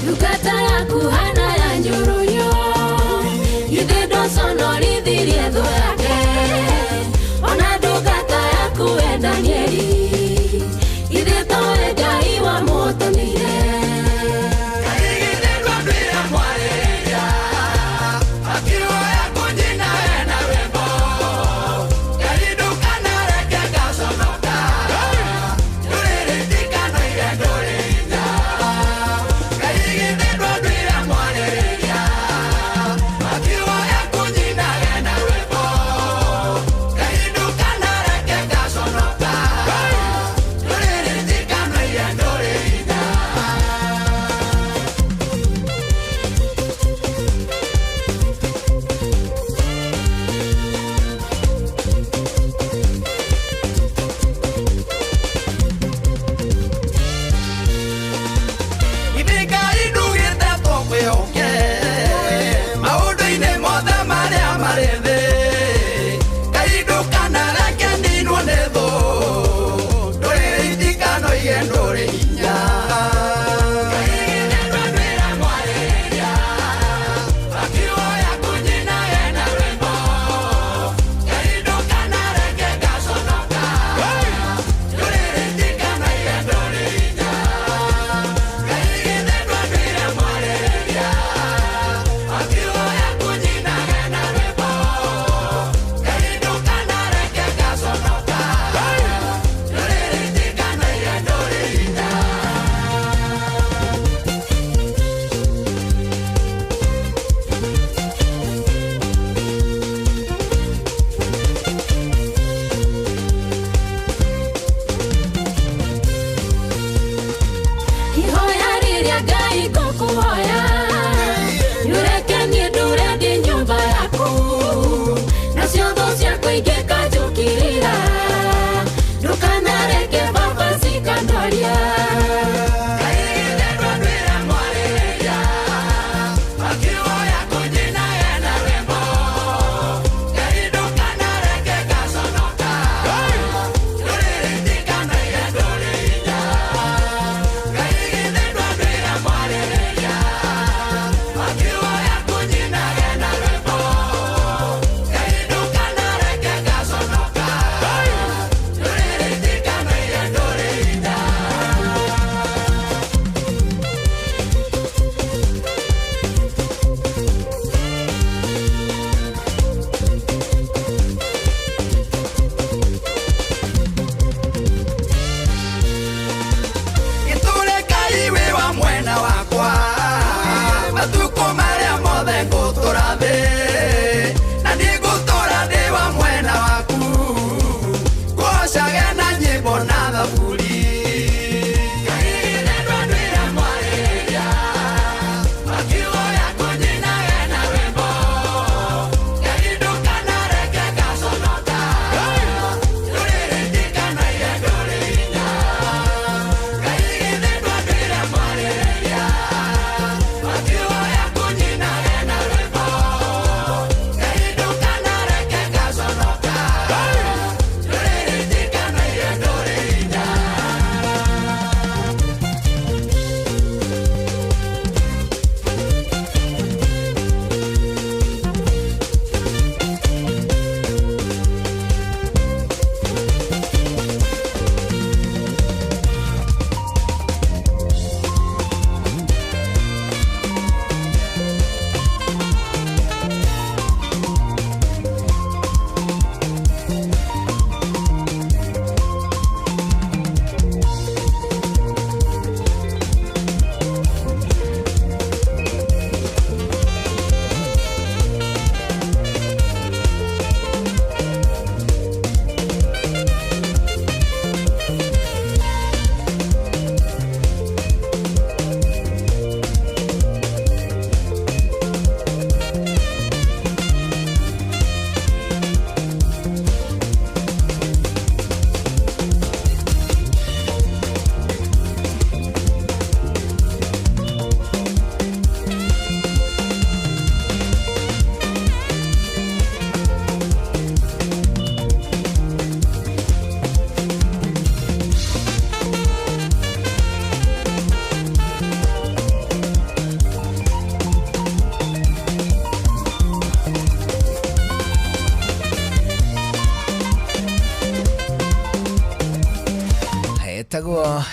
H: Ndungata yaku hana ya nyururio githĩ ndũconorithirie thũ yake ona ndungata yaku we Danieli githĩ towe Ngai wamũtũmire.
A: Ndũrĩrĩtikanaire ndũrĩ hinya. wakwa matukũ marĩa mothe ngũtũra thĩ na nĩngũtũra ndĩ wa mwena waku ngũcage na nyĩmbo na thaburi.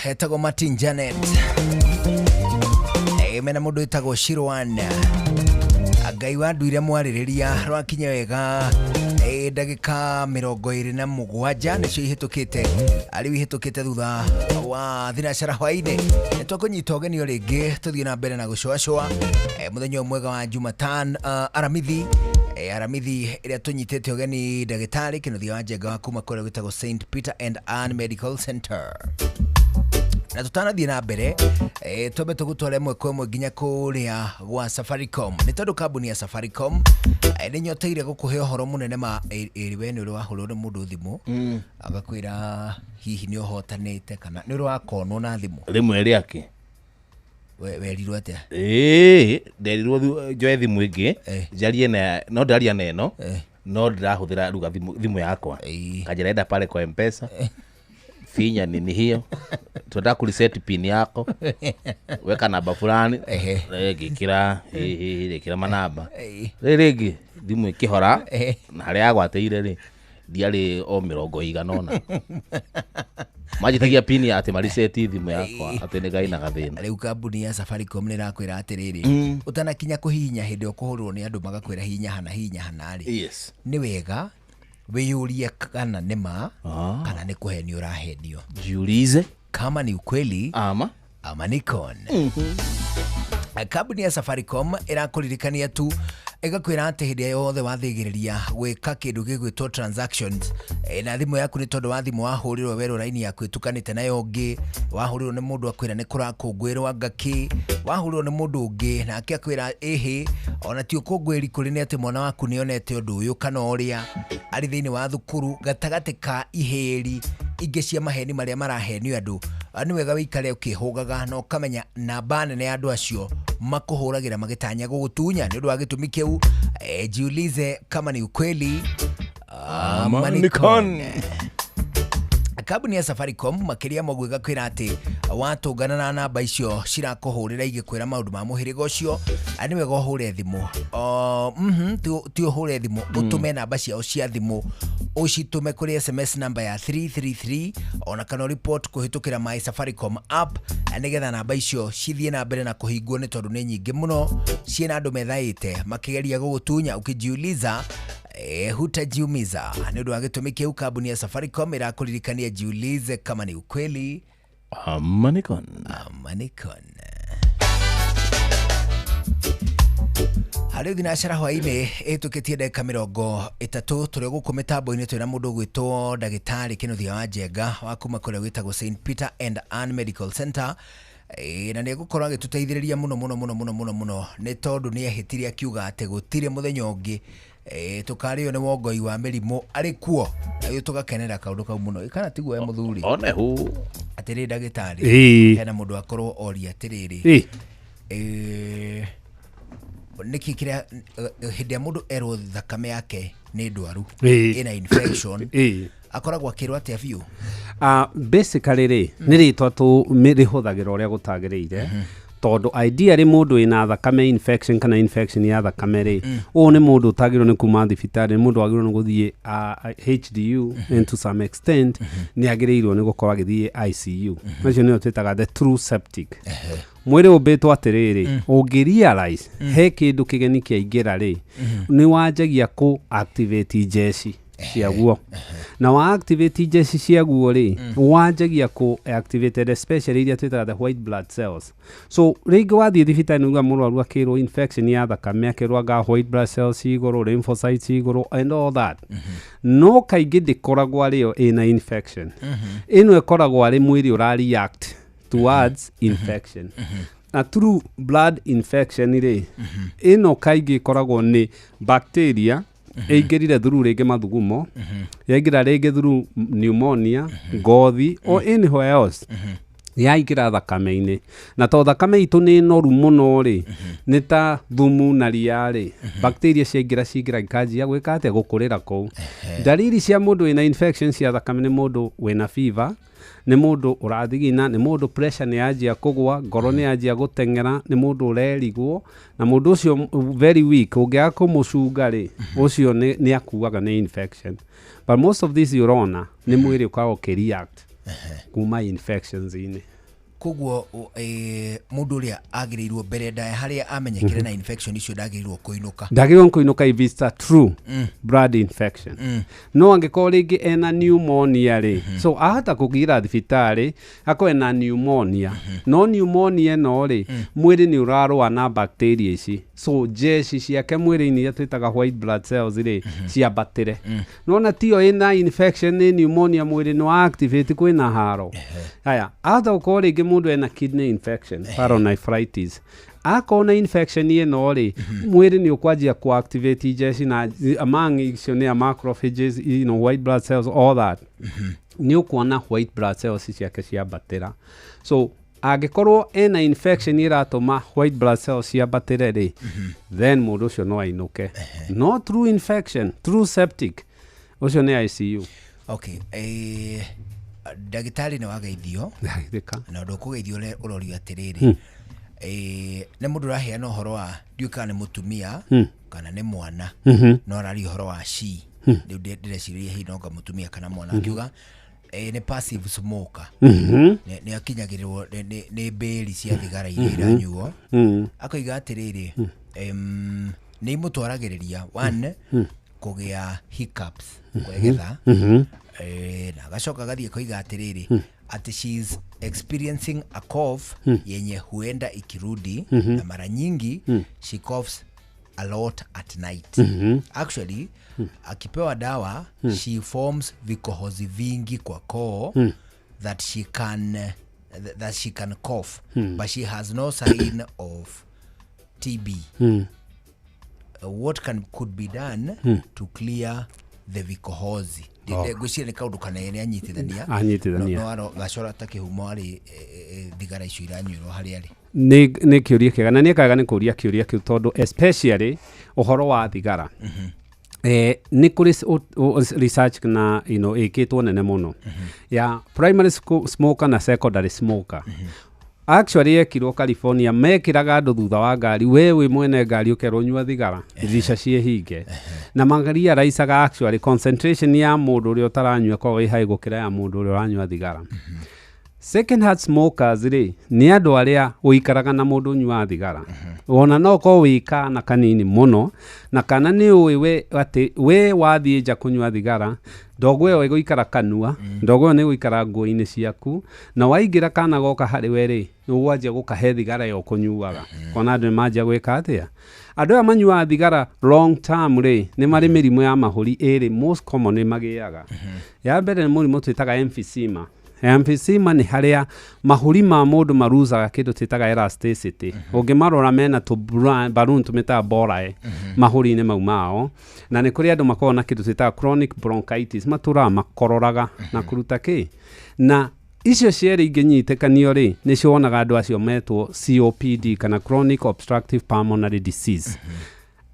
K: Etagwo Martin Janet mena mundu etagwo Shirwan Ngai wa nduire mwarĩrĩria rwakinya wega ndagĩka 27 nĩcio ihĩtũkĩte arĩ ihĩtũkĩte thutha wa thinacara hwainĩ nĩ twakũnyita ũgeni o rĩngĩ tũthiĩ na mbere na gũcũacũa mũthenya mwega wa Jumatano Aramithi Aramithi ĩrĩa tũnyitĩte ũgeni ndagĩtarĩ Kĩnuthia wa Njenga wa kuma kũrĩa gwĩtagwo St Peter and Ann Medical Center. Na tutanathiĩ na mbere twambe tũgũtware ĩmwe kwa ĩmwe nginya kũrĩa gwa Safaricom nĩ tondũ kambuni ya Safaricom nĩ nyoteire gũkũhe ũhoro mũnene ma ĩrĩ we nĩ ũrĩ wahũrwo nĩ mũndũ thimũ agakwĩra hihi nĩ ũhotanĩte kana nĩ ũrĩ wakonwo na thimũ
L: rĩmwe rĩake
K: werirwo atĩa?
L: Ĩĩ nderirwo njoe thimũ ĩngĩ njarie na no ndaria na ĩno no ndĩrahũthĩra ruga thimũ yakwa kanjĩra enda pale kwa M-Pesa finya nini hiyo tunataka kureset pin yako weka namba fulani ngikira ngikira manamba rĩngĩ thimũ ĩkĩhora na harĩa yagwatĩire rĩ ndiarĩ o 80 manjitagia pin ya atĩ mariseti thimũ yakwa atĩ nĩ ngai na gathĩna.
K: Rĩu kambuni ya Safaricom nĩ ĩrakwĩra atĩrĩrĩ ũtanakinya kũhihinya hĩndĩ ĩyo kũhũrwo nĩ andũ magakwĩra hihinya hana hihinya hana rĩ nĩ wega wiyurie kana nĩ ma kana nĩ kũhenio ũrahenio.
L: Jiulize
K: kama ni ukweli ama ni con. Kambuni ya Safaricom ĩrakũririkania tu ĩgakwĩra atĩ hĩndĩ yothe wathĩgĩrĩria gwĩka kĩndũ gĩgwĩtwo transactions na thimũ yaku nĩ tondũ wa thimũ wahũrĩrwo werũ raini yaku ĩtukanĩte nayo ũngĩ wahũrĩrwo nĩ mũndũ akwĩra nĩ kũrakũngũĩrwo ngakĩ wahũrĩrwo nĩ mũndũ ũngĩ nake akwĩra ĩhĩ ona ti ũkũngũĩri kũrĩ nĩ atĩ mwana waku nĩonete ũndũ ũyũ kana ũrĩa arĩ thĩinĩ wa thukuru gatagatĩ ka ihĩri ingĩ cia maheni marĩa marahenio andũ nĩ wega wĩikare ũkĩhũgaga na ũkamenya namba nene ya andũ acio makũhũragĩra magĩtanya gũgũtunya nĩ ũndũ wa gĩtũmi kĩu jiulize kama ni ukweli ama ni con. Kambuni ya Safaricom makĩria ma ũguo ĩgakwĩra atĩ watũngana na namba icio cirakũhũrĩra igĩkwĩra maũndũ ma mũhĩrĩga ũcio nĩ wega ũhũre thimũ ti ũhũre thimũ ũtũme namba ciao cia thimũ ũcitũme kũrĩ SMS namba ya 333 ona kana report kũhĩtũkĩra My Safaricom app nĩgetha namba icio cithiĩ na mbere na kũhingwo nĩ tondũ nĩ nyingĩ mũno ciĩna andũ methaĩte makĩgeria gũgũtunya ũkĩjiuliza hutajiumiza. Nĩ ũndũ wa gĩtũmi kĩu kambuni ya Safaricom ĩrakũririkania jiulize kama ni ukweli
L: ama ni con.
K: Ama ni con. Harĩ thinacara hwaĩ-inĩ ĩtũkĩtie ndagĩka 30 tũrĩ gũkũ mĩtambo-inĩ twĩna mũndũ ũgwĩtwo ndagĩtarĩ Kĩnuthia wa Njenga wa kuma kũrĩa gwĩtagwo St Peter and Ann Medical Center. Na nĩ egũkorwo agĩtũteithĩrĩria mũno mũno mũno mũno mũno mũno nĩ tondũ nĩ ehĩtire akiuga atĩ gũtirĩ mũthenya ũngĩ tũkarĩo nĩ wongoi wa mĩrimũ arĩ kuo, na ithuĩ tũgakenera kaũndũ kau mũno. Kana tiguo we mũthuri?
L: One hu.
K: Atĩrĩ ndagĩtarĩ, hena mũndũ akorwo oria atĩrĩrĩ, nĩkĩ kĩrĩa hĩndĩ ya mũndũ erwo thakame yake nĩ ndwaru ĩna infection akoragwo akĩrwo atĩa biũ?
M: Basically rĩ nĩ rĩtwa tũrĩhũthagĩra ũrĩa gũtagĩrĩire, tondũ ideally mũndũ wĩna thakame infection kana infection ya thakame rĩ, ũyũ nĩ mũndũ ũtagĩrĩirwo nĩ kuma thibitarĩ, nĩ mũndũ wagĩrĩirwo nĩ gũthiĩ HDU and to some extent nĩ agĩrĩirwo nĩ gũkorwo agĩthiĩ ICU. Macio nĩyo twĩtaga the true septic. Mwĩrĩ ũmbĩtwo atĩrĩrĩ, ũngĩ realize he kĩndũ kĩgeni kĩaingĩra rĩ, nĩ wanjagia kũ activate njeci ciaguo, na wa activate njeci ciaguo rĩ, wanjagia kũ activate especially iria twĩtaga the white blood cells. So rĩngĩ wathiĩ thibitarĩ nĩuga mũrwaru akĩrwo infection ya thakame, akĩrwo anga white blood cells igũrũ, lymphocytes igũrũ and all that. No kaingĩ ndĩkoragwo arĩyo ĩna infection. Ĩno ĩkoragwo arĩ mwĩrĩ ũra react towards infection. Na true blood infection rĩ, ĩno kaingĩ ĩkoragwo nĩ bacteria ĩingĩrire through rĩngĩ mathugumo, yaingĩra rĩngĩ through pneumonia, ngothi or anywhere else, yaingĩra thakame-inĩ. Na to thakame itũ nĩ noru mũno rĩ, nĩ ta thumu na ria rĩ, bacteria ciaingĩra ciingĩra ikanjia gwĩka atĩa, gũkũrĩra kũu. Ndariri cia mũndũ wĩna infection cia thakame nĩ mũndũ wĩna fever, nĩ mũndũ ũrathigina, nĩ mũndũ pressure nĩ yanjia kũgũa, ngoro nĩ yanjia gũteng'era, nĩ mũndũ ũrerigwo, na mũndũ ũcio very weak, ũngĩaga kũmũcunga rĩ, ũcio nĩ akuaga nĩ infection. But most of this ũrona nĩ mwĩrĩ ũkoragwo ũkĩreact kuma infections-inĩ.
K: Koguo mũndũ ũrĩa agĩrĩirwo mbere ndaya harĩa amenyekire na infection icio ndagĩrĩirwo kũinũka.
M: Ndagĩrĩirwo kũinũka if it's a true blood infection. No angĩkorwo rĩngĩ ena pneumonia rĩ, so ahota kũgira thibitarĩ akorwo ena pneumonia, no pneumonia ĩno rĩ, mwĩrĩ nĩ ũrarũa na bacteria ici, so njeci ciake mwĩrĩ-inĩ iria twĩtaga white blood cells rĩ, ciambatĩre. Nona tiyo ĩna infection nĩ pneumonia, mwĩrĩ nĩ wa activate kwĩna haro. Haya, ahota gũkorwo rĩngĩ mũndũ ena kidney infection, paranephritis, akorwo na infection ĩno rĩ, mwĩrĩ nĩ ũkwanjia ku activate njeci na among icio nĩ macrophages, you know, white blood cells, all that. Nĩ ũkuona white blood cells ciake ciambatĩra. So angĩkorwo ena infection ĩratũma white blood cells ciambatĩre rĩ, then mũndũ ũcio no ainũke. No true infection, true septic, ũcio nĩ ICU.
K: Okay, ndagĩtarĩ nĩ wageithio na ũndũ ũkũgeithio ũrorio atĩrĩrĩ, nĩ mũndũ ũraheana ũhoro wa ndiũĩ kana nĩ mũtumia kana nĩ mwana, no araria ũhoro wa she. Rĩu ndĩreciria hihi no nga mũtumia kana mwana, akiuga nĩ passive smoker, nĩ akinyagĩrĩrwo nĩ mbĩri cia thigara iria iranyuo. Akoiga atĩrĩrĩ, nĩ imũtwaragĩrĩria one kũgĩa hiccups, kwegetha, na agacoka agathiĩ koiga atĩrĩrĩ ati she's experiencing a cough yenye huenda ikirudi, na mara nyingi she coughs a lot at night. Actually, akipewa dawa she forms vikohozi vingi kwa koo that she can cough, but she has no sign of TB. What could be done to clear the vikohozi? Ngwĩciria nĩ kaũndũ kanene anyitithania no gacora ta kĩhumo arĩ thigara icio iranyuĩrwo harĩa arĩ.
M: Nĩ kĩũria kĩega na nĩ kaega nĩ kũũria kĩũria kĩu tondũ especially ũhoro wa thigara, nĩ kũrĩ research na ĩkĩtwo nene mũno ya primary smoker na secondary smoker. Actually ekirwo California, mekĩraga andũ thutha wa ngari, we wĩ mwene ngari ũkerwo nyua thigara ndirica ciĩhinge, na marealizaga actually concentration ya mũndũ ũrĩa ũtaranyua korwo ĩ high gũkĩra ya mũndũ ũrĩa ũranyua thigara. Second hand smokers rĩ, nĩ andũ arĩa ũikaraga na mũndũ ũnyuaga thigara, ona no korwo wĩ kana kanini mũno, na kana nĩ ũĩ we atĩ we wathiĩ nja kũnyua thigara, ndogo ĩyo ĩgũikara kanua, ndogo ĩyo nĩ ĩgũikara nguo-inĩ ciaku, na waingĩra kana goka harĩ we rĩ, nĩ ũgwanjia gũkahe thigara ĩyo ũkũnyuaga. Kona andũ nĩ manjia gwĩka atĩa? Andũ aya manyuaga thigara long term rĩ, nĩ marĩ mĩrimũ ya mahũri ĩrĩ most common nĩ magĩaga. Ya mbere nĩ mũrimũ twĩtaga emphysema. Emphysema nĩ harĩa mahũri ma mũndũ maruzaga kĩndũ twĩtaga elasticity. Ũngĩmarora mena tũ balloon tũmĩtaga borae mahũri-inĩ mau mao. Na nĩ kũrĩ andũ makoragwo na kĩndũ twĩtaga chronic bronchitis, matũraga makororaga na kũruta kĩ. Na icio cierĩ ingĩnyitĩkanio rĩ, nĩcio wonaga andũ acio metwo COPD kana chronic obstructive pulmonary disease.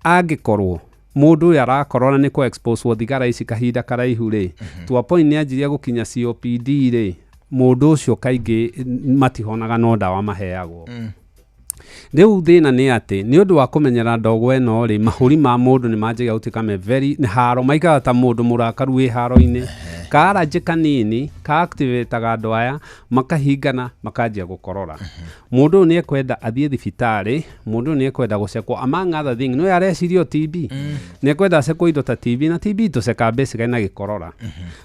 M: Angĩkorwo mũndũ ũyũ arakorora nĩ kũ expose thigara ici kahinda karaihu rĩ, to a point nĩ anjirie gũkinya COPD rĩ, mũndũ ũcio kaingĩ matihonaga no ndawa maheagwo. Rĩu thĩna nĩ atĩ nĩ ũndũ wa kũmenyera ndogo ĩno rĩ, mahũri ma mũndũ nĩ manjagia gũtuĩka me very nĩ haro, maikaraga ta mũndũ mũrakaru wĩ haro-inĩ. Ka allergy kanini ka activate-aga andũ aya makahingana makanjia gũkorora. Mũndũ ũyũ nĩ ekwenda athiĩ thibitarĩ, mũndũ ũyũ nĩ ekwenda gũcekwo among other thing, no areciria o TB. Nĩ ekwenda acekwo indo ta TB, na TB tũcekaga basically na gĩkorora.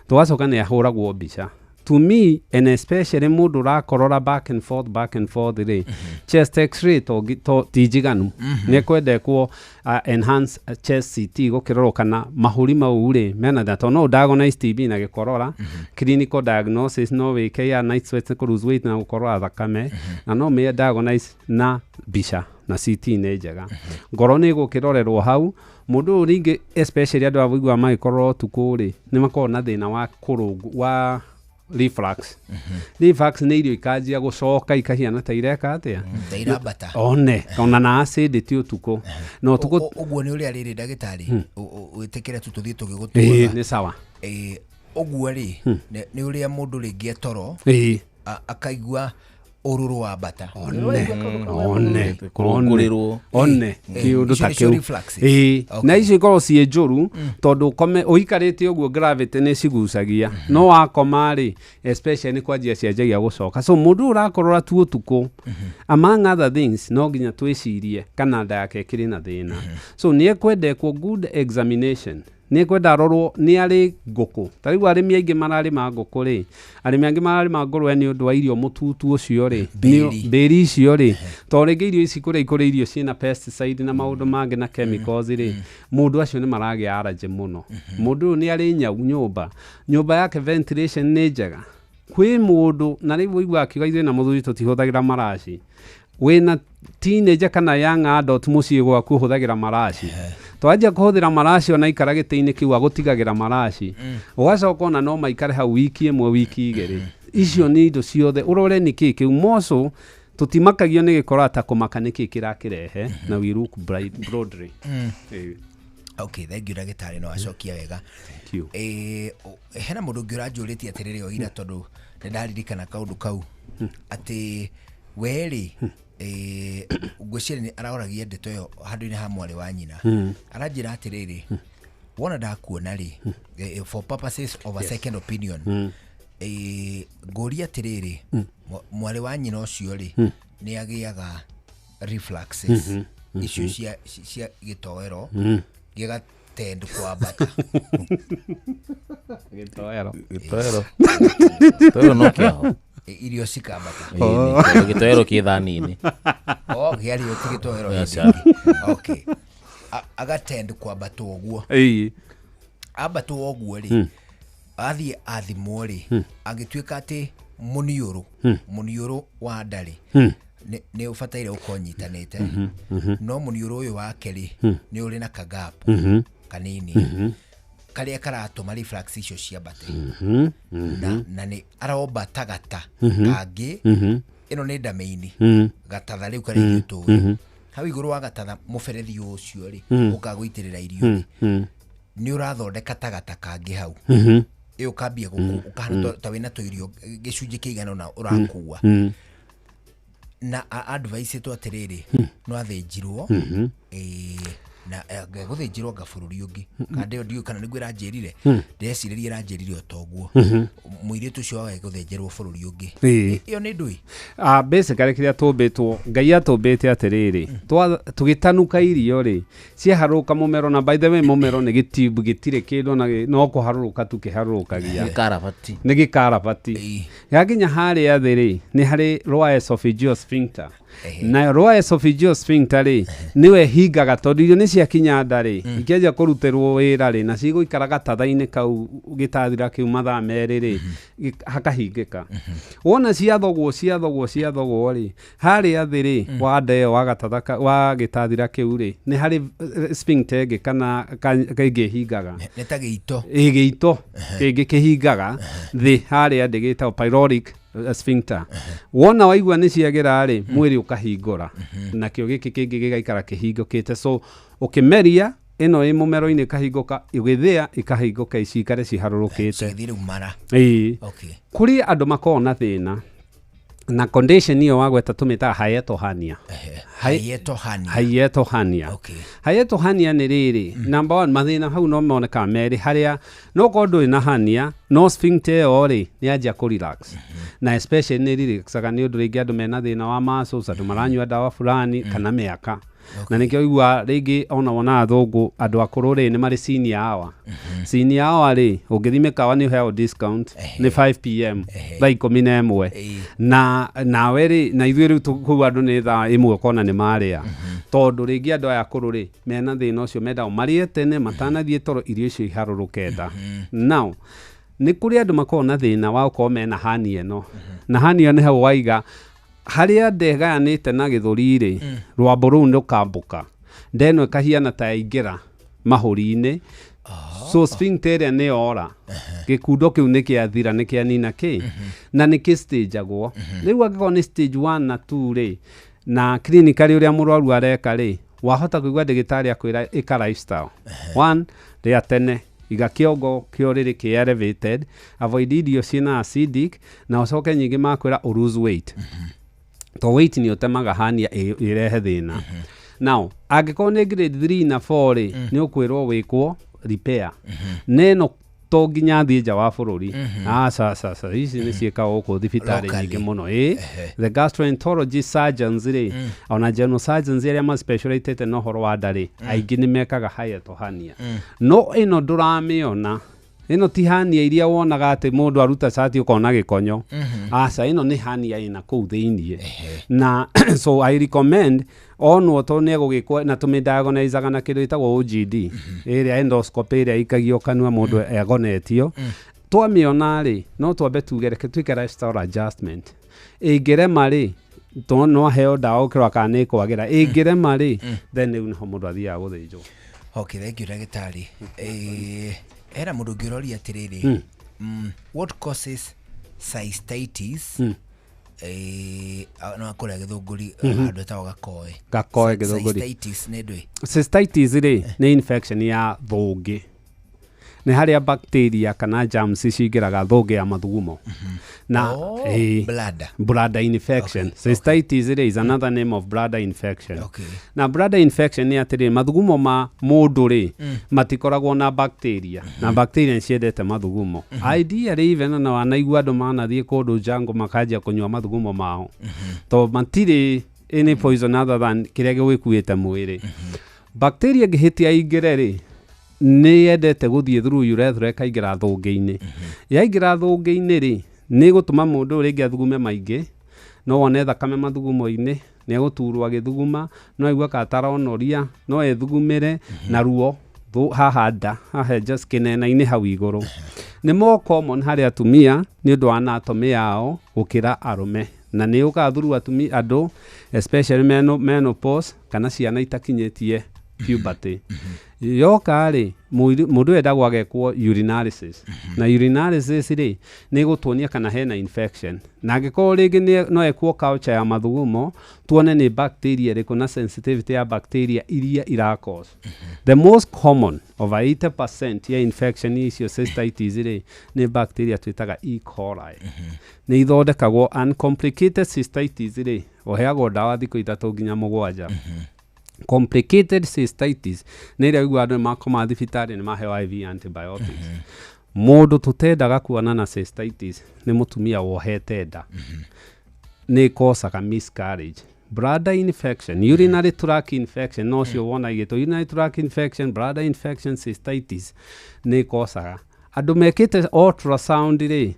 M: Tũgacoka nĩ ahũragwo mbica. To me, and especially mũndũ ũrakorora back and forth, back and forth rĩ, chest x-ray to ti njiganu. Nĩ ekwenda ekwo enhance chest CT gũkĩrorwo kana mahũri mau rĩ mena thĩna, tondũ no diagnose TB na gĩkorora. Clinical diagnosis no wĩke ya night sweats, kũ lose weight na gũkorora thakame, na no mĩ diagnose na mbica na CT nĩ njega. Ngoro nĩ ĩgũkĩrorerwo hau. Mũndũ ũyũ rĩngĩ especially andũ aya ũiguaga magĩkorora ũtukũ rĩ, nĩ makoragwo na thĩna wa kũrũngũ wa reflux. Reflux nĩ irio ikanjia gũcoka ikahiana ta ireka atĩa?
K: Ta irambata.
M: One, ona na acid ti ũtukũ. Na ũtukũ
K: Ũguo nĩ ũrĩa rĩrĩ ndagĩtarĩ, wĩtĩkĩre tu tũthiĩ tũgĩgũtuaga.
M: Ĩĩ, nĩ sawa.
K: Ũguo rĩ, nĩ ũrĩa mũndũ rĩngĩ etoro, akaigua ũrũrũ wa mbata.
M: One, one, one, kĩũndũ ta kĩu. Ĩĩ, na icio ikoragwo ciĩ njũru tondũ ũkome ũikarĩte ũguo gravity nĩ cigucagia. No wakoma rĩ, especially nĩ kwanjia cianjagia gũcoka. So mũndũ ũrakorora tu ũtukũ, among other things, no nginya twĩcirie kana nda yake ĩkĩrĩ na thĩna. So nĩ ekwendekwo good examination. Nĩ ekwenda arorwo nĩ arĩ ngũkũ. Ta rĩu arĩmi aingĩ mararĩma ngũkũ rĩ, arĩmi angĩ mararĩma ngũrwe nĩ ũndũ wa irio mũtutu ũcio rĩ, mbĩri icio rĩ, tondũ rĩngĩ irio ici kũrĩa ikũrĩ irio ciĩna pesticide na maũndũ mangĩ na chemicals rĩ, mũndũ acio nĩ maragĩa allergy mũno. Mũndũ ũyũ nĩ arĩ nyau nyũmba, nyũmba yake ventilation nĩ njega. Kwĩ mũndũ na rĩu ũiguaga akiuga ithuĩ na mũthuri tũtihũthagĩra maraci. Wĩna teenager kana young adult mũciĩ gwaku ũhũthagĩra maraci. Twanjia kũhũthĩra maraci ona ikara gĩtĩ-inĩ kĩu agũtigagĩra maraci. Ũgacoka ona no maikare hau wiki ĩmwe wiki igĩrĩ. Icio nĩ indo ciothe ũrore nĩ kĩĩ kĩu. Moco tũtimakagio nĩ gĩkorora ta kũmaka nĩ kĩĩ kĩrakĩrehe, na we look broadly.
K: Okay, thank you ndagĩtarĩ, no acokia wega.
M: Thank you.
K: Hena mũndũ ũngĩ ũranjũrĩtie atĩrĩrĩ o ira tondũ nĩ ndaririkana kaũndũ kau atĩ we rĩ, ngwĩciria nĩ araoragia ndeto ĩyo handũ-inĩ ha mwarĩ wa nyina. Aranjĩra atĩrĩrĩ, wona ndakuona rĩ, for purposes of a second opinion, ngũria atĩrĩrĩ, mwarĩ wa nyina ũcio rĩ, nĩ agĩaga refluxes icio cia gĩtoero gĩgatend kwambata.
M: Gĩtoero.
L: Gĩtoero. Gĩtoero no kĩaho.
K: Irio cikambata.
L: Gĩtoero kĩ thani-inĩ.
K: Oh, kĩario ti gĩtoero hĩndĩ ĩngĩ. Okay. Agatend kwambatwo ũguo. Ambatwo ũguo rĩ, athiĩ athimwo rĩ, agĩtuĩka atĩ mũniũrũ wa nda rĩ, nĩ ũbataire gũkorwo ũnyitanĩte. No mũniũrũ ũyũ wake rĩ, nĩ ũrĩ na kagap kanini karĩa karatũma reflux icio ciambate. Na nĩ aromba ta gata kangĩ, ĩno nĩ ndamĩini, gatatha rĩu karĩa ithuĩ tũĩ. Hau igũrũ wa gatatha mũberethi ũcio rĩ, ũkagũitĩrĩra irio rĩ, nĩ ũrathondeka ta gata kangĩ hau. Ĩ ũkambia ũkahana ta wĩna tũirio gĩcunjĩ kĩigana ũna ũrakua. Na advice ĩtwo atĩrĩrĩ, no athĩnjirwo, Na gũthĩnjĩrwo anga bũrũri ũngĩ, kana ndĩyo ndiũĩ kana nĩguo ĩranjĩrire. Ndĩrecirĩria ĩranjĩrire o toguo. Mũirĩtu ũcio wage gũthĩnjĩrwo bũrũri ũngĩ. Ĩyo nĩ ndũĩ.
M: Ah, basically kĩrĩa tũmbĩtwo, Ngai atũmbĩte atĩrĩrĩ, tũgĩtanuka irio rĩ, ciaharũrũka mũmero, na by the way mũmero nĩ gĩtibu, gĩtirĩ kĩndũ na no kũharũrũka tu kĩharũrũkagia.
L: Gĩkarabati.
M: Nĩ gĩkarabati. Yakinya harĩa thĩ rĩ, nĩ harĩ lower esophageal sphincter, na lower esophageal sphincter rĩ, nĩwe hingaga, tondũ irio nĩ ciakinya nda rĩ, ikĩanjia kũrutĩrwo wĩra rĩ, na cigũikara gatatha-inĩ kau gĩtathira kĩu mathaa 2 rĩ, hakahingĩka. Wona ciathogwo ciathogwo ciathogwo rĩ, harĩa thĩ rĩ, wa nda ĩyo wa gatatha wa gĩtathira kĩu rĩ, nĩ harĩ sphincter ĩngĩ kana ĩngĩ ĩhingaga.
K: Nĩ ta gĩito.
M: Ĩ, gĩito kĩngĩ kĩhingaga thĩ harĩa thĩ, gĩtagwo pyloric sphincter. Wona waigua nĩ ciagĩra rĩ, mwĩrĩ ũkahingũra, nakĩo gĩkĩ kĩngĩ gĩgaikara kĩhingũkĩte. So ũkĩmeria ĩno ĩ mũmero-inĩ ĩkahingũka, ũgĩthĩa ĩkahingũka, cikare ciharũrũkĩte.
K: Cigĩthiĩ rĩu mara.
M: Ĩĩ.
K: Okay.
M: Kũrĩ andũ makoragwo na thĩna na condition ĩyo wagweta, tũmĩtaga hiatal hernia.
K: Hiatal hernia.
M: Hiatal hernia. Hiatal hernia nĩ rĩrĩ, number one, mathĩna hau no monekaga merĩ, harĩa no korwo ndũrĩ na hernia, no sphincter ĩyo rĩ, nĩ yanjia kũ relax, na especially nĩ relaxaga nĩ ũndũ rĩngĩ andũ mena thĩna wa muscles, andũ maranyua ndawa fulani, kana mĩaka. Na nĩkĩo igua rĩngĩ ona wonaga athũngũ, andũ akũrũ rĩ, nĩ marĩ senior hour. Senior hour rĩ, ũngĩthiĩ mĩkawa nĩ ũheagwo discount, nĩ 5 p.m., thaa 11. Na nawe rĩ, na ithuĩ rĩu kũu andũ nĩ thaa 1 ũkona nĩ marĩa, tondũ rĩngĩ andũ aya akũrũ rĩ, mena thĩna ũcio, mendagwo marĩe tene matanathiĩ toro, irio icio iharũrũke nda. Now nĩ kũrĩ andũ makoragwo na thĩna wa gũkorwo mena hernia ĩno, na hernia nĩ hau waiga harĩa ndegayanĩte na gĩthũri rĩ, rwambo rũu rũkambũka, nda ĩno ĩkahiana ta yaingĩra mahũri-inĩ. So sphincter ĩrĩa nĩ yora, gĩkundo kĩu nĩ kĩathira, nĩ kĩanina kĩ, na nĩ kĩ-stageagwo. Rĩu angĩkorwo nĩ stage 1 na 2 rĩ, na clinically ũrĩa mũrwaru areka rĩ, wahota kũigua ndagĩtarĩ akwĩra ĩka lifestyle one, rĩa tene, iga kĩongo kĩa ũrĩrĩ kĩ elevated, avoid irio ciĩna acidic, na ũcoke nyingĩ makwĩra ũ lose weight, to weight nĩ ũtemaga hernia ĩrehe thĩna. Now angĩkorwo nĩ grade 3 na 4 rĩ, nĩ ũkwĩrwo wĩkwo repair, na ĩno to nginya thiĩ nja wa bũrũri, aca aca aca, ici nĩ ciĩkagwo gũkũ thibitarĩ
K: Locally.
M: nyingĩ mũno. Ĩ, the gastroenterology surgeons rĩ, ona general surgeons arĩa ma-specialitĩte na ũhoro wa nda rĩ, aingĩ nĩ mekaga hiatal hernia. No ĩno ndũramĩona, ĩno ti hernia iria wonaga atĩ mũndũ aruta cati ũkona gĩkonyo. Aca, ĩno nĩ hernia ĩna kũu thĩiniĩ. Na so I recommend onwo, to nĩ egũgĩkwo na tũmĩdiagonizaga na kĩndũ gĩtagwo OGD, ĩrĩa endoscopy ĩrĩa ikagio kanua mũndũ agonetio. Twamĩona rĩ, no twambe tuge reke twĩke lifestyle adjustment. Ĩngĩrema rĩ, to no aheo ndawa ũkĩrora kana nĩ ĩkwagĩra. Ĩngĩrema rĩ, then rĩu nĩho mũndũ athiaga gũthĩnjwo.
K: Okay, thank you, ndagĩtarĩ. Hena mũndũ ũngĩ ũroria atĩrĩrĩ, what causes cystitis? No akũrĩa gĩthũngũri, handũ etagwo Gakoe.
M: Gakoe gĩthũngũri.
K: Cystitis nĩ ndũĩ?
M: Cystitis rĩ, nĩ infection ya thũngĩ, nĩ harĩa bacteria kana germs cingĩraga thũngĩ ya mathugumo na
K: Oh, bladder.
M: Bladder infection. Cystitis rĩ is another name of bladder infection. Na bladder infection nĩ atĩrĩ, mathugumo ma mũndũ rĩ, matikoragwo na bacteria, na bacteria nĩ ciendete mathugumo. Ideally even na wanaigua andũ manathiĩ kũndũ jango makanjia kũnyua mathugumo mao, to matirĩ any poison other than kĩrĩa gĩgũkuĩte mwĩrĩ. Bacteria ĩngĩhĩtia ingĩre rĩ, nĩ yendete gũthiĩ through urethra ĩkaingĩra thũngĩ-inĩ. Yaingĩra thũngĩ-inĩ rĩ, nĩ ĩgũtũma mũndũ ũyũ rĩngĩ athugume maingĩ, no wone thakame mathugumo-inĩ, nĩ egũturwo agĩthuguma, no aigue ka taronoria, no ethugumĩre na ruo haha nda, haha just kĩnena-inĩ hau igũrũ. Nĩ more common harĩ atumia nĩ ũndũ wa anatomy yao gũkĩra arũme, na nĩ yũkaga through atumia, andũ especially menopause kana ciana itakinyĩtie puberty. Yoka rĩ, mũndũ endagwo agekwo urinalysis, na urinalysis rĩ, nĩ ĩgũtuonia kana hena infection, na angĩkorwo rĩngĩ no ekwo culture ya mathugumo, tuone nĩ bacteria ĩrĩkũ na sensitivity ya bacteria iria ira cause. The most common, over 80% ya infection icio cystitis rĩ, nĩ bacteria twĩtaga E. coli. Nĩ ithondekagwo. Uncomplicated cystitis rĩ, ũheagwo ndawa thikũ 3 nginya 7. Complicated cystitis nĩ ĩrĩa ũiguaga andũ nĩmakoma thibitarĩ nĩ maheo IV antibiotics. Mũndũ tũtendaga kuona na cystitis nĩ mũtumia wohete nda. Nĩ ĩkocaga miscarriage, bladder infection, urinary tract infection, no cio wona igĩtwo urinary tract infection, bladder infection, cystitis nĩ ĩkocaga. Andũ mekĩte ultrasound rĩ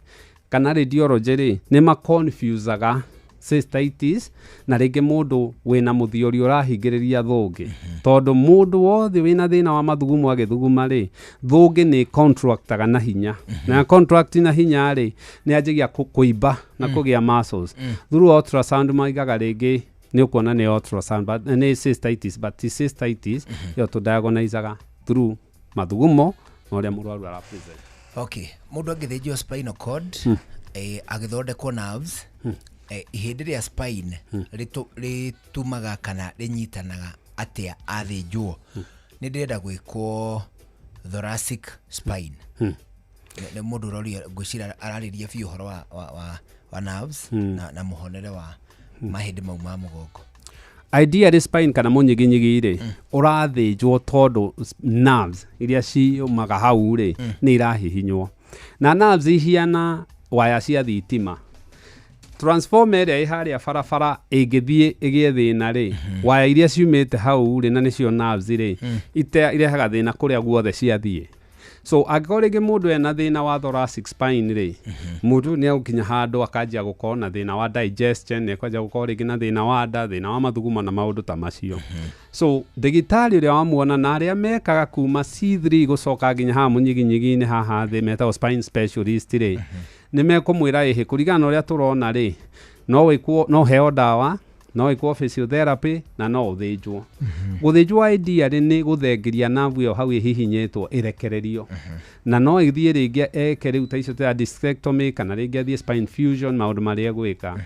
M: kana radiology rĩ nĩ maconfusaga cystitis na rĩngĩ mũndũ wĩna mũthiori ũrahingĩrĩria thũngĩ, tondũ mũndũ wothe wĩna thĩna wa mathugumo agĩthuguma rĩ, thũngĩ nĩ contractaga na hinya, na contract na hinya rĩ nĩ anjagia kũimba na kũgĩa muscles. Through ultrasound maigaga rĩngĩ nĩ ũkuona nĩ ultrasound but nĩ cystitis, but ti cystitis. Ĩyo tũdiagonizaga through mathugumo na ũrĩa mũrwaru ara present.
K: Okay, mũndũ angĩthĩnjwo spinal cord, agĩthondekwo nerves, ihĩndĩ rĩa spine rĩtumaga kana rĩnyitanaga atĩa athĩnjwo? Nĩ ndĩrenda gwĩkwo thoracic spine. Nĩ mũndũ ũroria, ngwĩciria ararĩria biũ ũhoro wa nerves na mũhonere wa mahĩndĩ mau ma mũgongo.
M: Ideally spine kana mũnyiginyigi rĩ ũrathĩnjwo tondũ nerves iria ciumaga hau rĩ nĩ irahihinywo, na nerves ihiana waya cia thitima. Transformer ĩrĩa ĩ harĩa barabara ĩngĩthiĩ ĩgĩe thĩna rĩ, waya iria ciumĩte hau rĩ na nĩcio nerves rĩ irehaga thĩna kũrĩa guothe ciathiĩ. So angĩkorwo rĩngĩ mũndũ ena thĩna wa thoracic spine rĩ, mũndũ nĩ egũkinya handũ akanjia gũkorwo na thĩna wa digestion, nĩ ekwanjia gũkorwo rĩngĩ na thĩna wa nda, thĩna wa mathugumo na maũndũ ta macio. So ndagĩtarĩ ũrĩa wamuona na arĩa mekaga kuma C3 gũcoka nginya haha mũnyiginyigi-inĩ haha thĩ metagwo spine specialist rĩ, nĩ mekũmwĩra ĩhĩ kũringana na ũrĩa tũrona rĩ, no wĩkwo, no heo ndawa, no wĩkwo physiotherapy na no ũthĩnjwo. Gũthĩnjwo ideally nĩ gũthengeria nerve ĩyo hau ĩhihinyĩtwo ĩrekererio, na no ĩthiĩ rĩngĩ eke rĩu ta icio ta discectomy kana rĩngĩ athiĩ spine fusion, maũndũ marĩa egwĩka.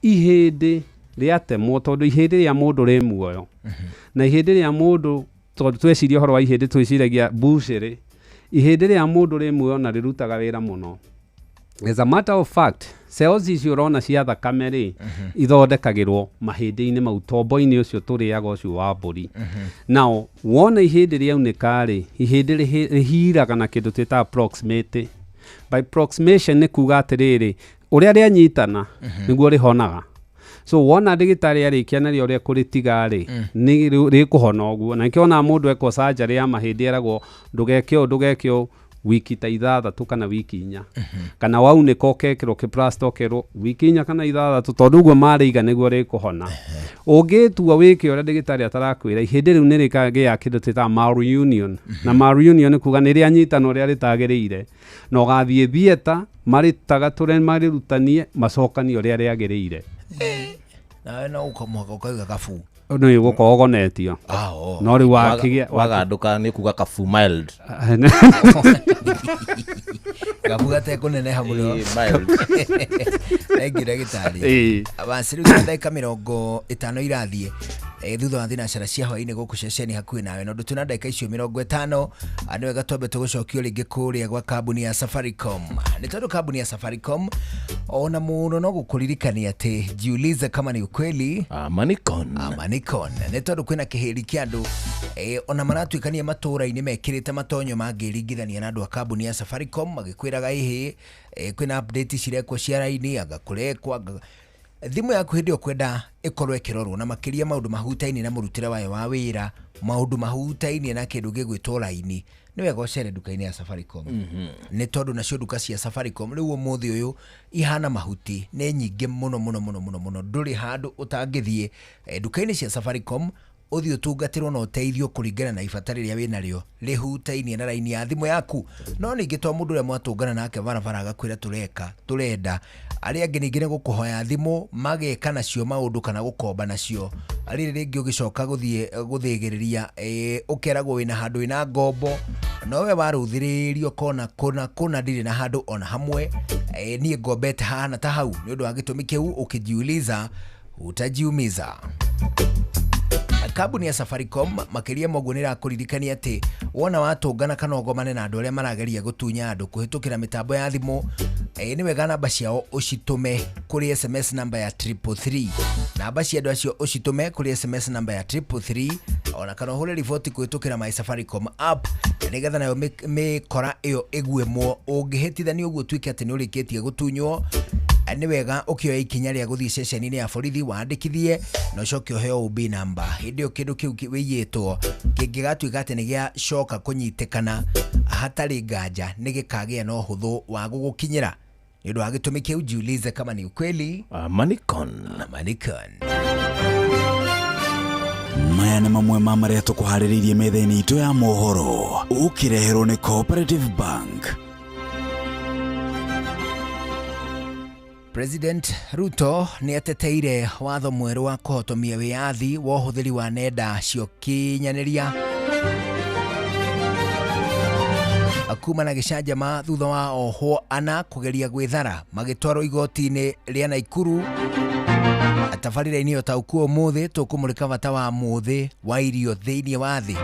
M: Ihĩndĩ rĩatemwo, tondũ ihĩndĩ rĩa mũndũ rĩ muoyo, na ihĩndĩ rĩa mũndũ, tondũ tweciria ũhoro wa ihĩndĩ twĩciragia mbucĩrĩ, ihĩndĩ rĩa mũndũ rĩ muoyo na rĩrutaga wĩra mũno. As a matter of fact, cells icio ũrona cia thakame rĩ ithondekagĩrwo mahĩndĩ-inĩ mau, tombo-inĩ ũcio tũrĩaga ũcio wa mbũri. Now wona ihĩndĩ rĩaunĩka rĩ, ihĩndĩ rĩhiraga na kĩndũ twĩtaga proximity. By proximation nĩ kuga atĩrĩrĩ, ũrĩa rĩanyitana nĩguo rĩhonaga. So wona ndagĩtarĩ arĩkia narĩo ũrĩa kũrĩtiga rĩ, nĩ rĩkũhona ũguo. Na nĩkĩo wonaga mũndũ ekwo surgery ya mahĩndĩ eragwo ndũgeke ũũ, ndũgeke ũũ wiki ta 6 kana wiki 4, kana waunĩka ũkekĩrwo kĩplasta ũkerwo wiki 4 kana 6, tondũ ũguo marĩiga nĩguo rĩkũhona. Ũngĩtua wĩke ũrĩa ndagĩtarĩ atarakwĩra, ihĩndĩ rĩu nĩ rĩkagĩa kĩndũ twĩtaga malunion, na malunion nĩ kuga nĩ rĩanyitana ũrĩa rĩtagĩrĩire, na ũgathiĩ theatre marĩtagatũre marĩrutanie macokanie ũrĩa rĩagĩrĩire.
K: Nawe no mũhaka ũkauga kabu.
M: Nĩ ũgũkorwo ũgonetio. No rĩu wakĩgĩa
L: Wagandũka nĩ kuga kabu mild.
K: Gabu gatekũneneha mũno.
L: Ĩĩ, mild.
K: Thank you, ndagĩtarĩ. Basi rĩu nĩ ndagĩka 50 irathiĩ thutha wa thinacara cia hwaĩ-inĩ gũkũ ceceni hakuhĩ nawe, na ũndũ twĩna ndagĩka icio 50, nĩ wega twambe tũgũcokio rĩngĩ kũrĩa gwa kambuni ya Safaricom, nĩ tondũ kambuni ya Safaricom ona mũno no gũkũririkania atĩ jiulize kama ni ukweli
L: ama ni con.
K: Ama ni con, nĩ tondũ kwĩna kĩhĩri kĩa andũ ona maratuĩkania matũũra-inĩ mekĩrĩte matonyo mangĩringithania na andũ a kambuni ya Safaricom magĩkwĩraga ĩhĩ kwĩna update cirekwo cia raini, anga kũrekwo anga thimũ yaku hĩndĩ ĩyo kwenda ĩkorwo ĩkĩrorwo, na makĩria maũndũ mahutainie na mũrutĩre wayo wa wĩra, maũndũ mahutainie na kĩndũ gĩgwĩtwo raini, nĩ wega ũcere nduka-inĩ ya Safaricom. Nĩ tondũ nacio nduka cia Safaricom rĩu ũmũthĩ ũyũ ihana mahuti, nĩ nyingĩ mũno mũno mũno mũno mũno, ndũrĩ handũ ũtangĩthiĩ nduka-inĩ cia Safaricom ũthiĩ ũtungatĩrwo na ũteithio kũringana na ibata rĩrĩa wĩnarĩo rĩhutainie na raini ya thimũ yaku. No ningĩ to mũndũ ũrĩa mwatũngana nake barabara agakwĩra tũreka tũrenda, arĩa angĩ ningĩ nĩ gũkũhoya thimũ mageka nacio maũndũ kana gũkomba nacio, rĩrĩ rĩngĩ ũgĩcoka gũthiĩ gũthĩgĩrĩria ũkeragwo wĩna handũ wĩna ngombo, no we warũthĩrĩrio kona kona kona ndirĩ na handũ ona hamwe, niĩ ngombete hahana ta hau. Nĩ ũndũ wa gĩtũmi kĩu ũkĩjiuliza utajiumiza. Kambuni ya Safaricom makĩria ma ũguo nĩ ĩrakũririkania atĩ wona watũngana kana ũgomane na andũ arĩa marageria gũtunya andũ kũhĩtũkĩra mĩtambo ya thimũ, nĩ wega namba ciao ũcitũme kũrĩ SMS namba ya 333, namba cia andũ acio ũcitũme kũrĩ SMS namba ya 333. Ona kana ũhũre riboti kũhĩtũkĩra My Safaricom app, nĩgetha nayo mĩkora ĩyo ĩguĩmwo. Ũngĩhĩtithanio ũguo ũtuĩke atĩ nĩ ũrĩkĩtie gũtunywo, nĩ wega ũkĩoya ikinya rĩa gũthiĩ ceceni-inĩ ya borithi wandĩkithie na ũcoke ũheo OB number. Hĩndĩ ĩyo kĩndũ kĩu wĩiyĩtwo kĩngĩgatuĩka atĩ nĩ gĩacoka kũnyitĩkana hatarĩ nganja nĩ gĩkagĩa na ũhũthũ wa gũgũkinyĩra. Nĩ ũndũ wa gĩtũmi kĩu, jiulize kama ni ukweli.
L: Manicon.
K: Manicon.
O: Maya nĩ mamwe ma marĩa tũkũharĩrĩirie metha-inĩ itũ ya mohoro, ũkĩreherwo nĩ Cooperative Bank.
K: President Ruto nĩ ateteire watho mwerũ wa kũhotomia wĩyathi wa ũhũthĩri wa nenda cia ũkinyanĩria kuma na gĩcanjama thutha wa ohwo ana kũgeria gwĩthara magĩtwarwo igoti-inĩ rĩa Naikuru. Tabarĩra-inĩ ũtaũku ũmũthĩ tũkũmũrĩka bata wa mũthĩ wa irio thĩinĩ wa thĩ.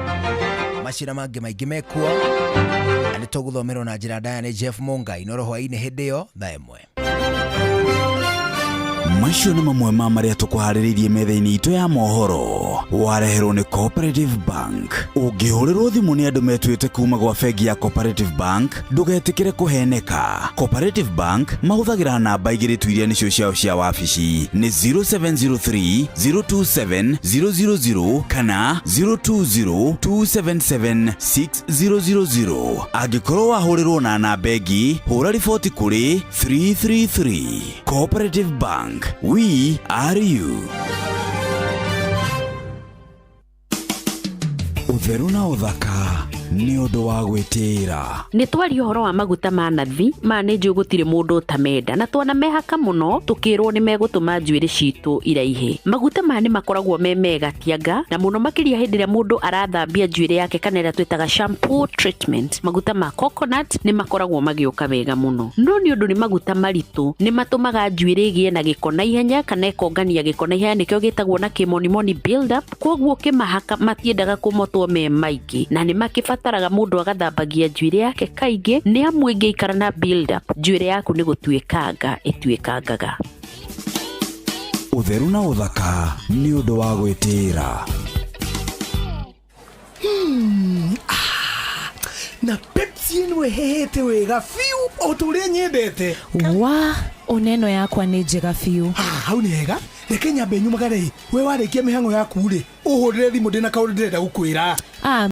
K: Macio na mangĩ maingĩ mekuo na nĩ tũgũthomerwo na njĩra ndaya nĩ Jeff Mungai no hwaĩ-inĩ hĩndĩ ĩyo thaa 1.
O: Macio nĩ mamwe ma marĩa tũkũharĩrĩirie metha-inĩ itũ ya mohoro, wareherwo nĩ Cooperative Bank. Ũngĩhũrĩrwo thimũ nĩ andũ metuĩte kuma gwa bengi ya Cooperative Bank, ndũgetĩkĩre kũheneka. Cooperative Bank mahũthagĩra namba igĩrĩ tu iria nĩcio ciao cia wabici, nĩ 0703 027 000 kana 020 277 6000. Angĩkorwo wahũrĩrwo na namba ĩngĩ, hũra riboti kũrĩ 333. Cooperative Bank, we are you. Ũtheru na ũthaka nĩ ũndũ wa gwĩtĩĩra.
N: Nĩ twaria ũhoro wa maguta ma nathi ma nĩ njũĩ gũtirĩ mũndũ ũtamenda, na twana mehaka mũno tũkĩrwo nĩ megũtũma njuĩrĩ citũ iraihe. Maguta maya nĩ makoragwo me mega tianga, na mũno makĩria hĩndĩ ĩrĩa mũndũ arathambia njuĩrĩ yake kana ĩrĩa twĩtaga shampoo treatment. Maguta ma coconut nĩ makoragwo magĩũka wega mũno, no nĩ ũndũ nĩ maguta maritũ nĩ matũmaga njuĩrĩ ĩgĩe na gĩko na ihenya kana ĩkongania gĩko na ihenya, nĩkĩo gĩtagwo na kĩmonimoni build up. Koguo ũkĩmahaka matiendaga kũmotwo me maingĩ, na nĩ makĩbataraga mũndũ agathambagia njuĩrĩ yake kaingĩ, nĩ amu ĩngĩikara na build up njuĩrĩ yaku nĩ gũtuĩkanga ĩtuĩkangaga.
O: Ũtheru na ũthaka nĩ ũndũ wa gwĩtĩĩra.
Y: Na Pepsi ĩno ĩhehete wega biũ o ta ũrĩa nyendete.
P: Wa oneno yakwa nĩ njega biũ.
Y: Hau nĩ hega. Reke nyambe nyumagare. We warĩkia mĩhang'o yaku rĩ, ũhũrĩre thimũ ndĩna kaũndũ ndĩrenda gũkwĩra.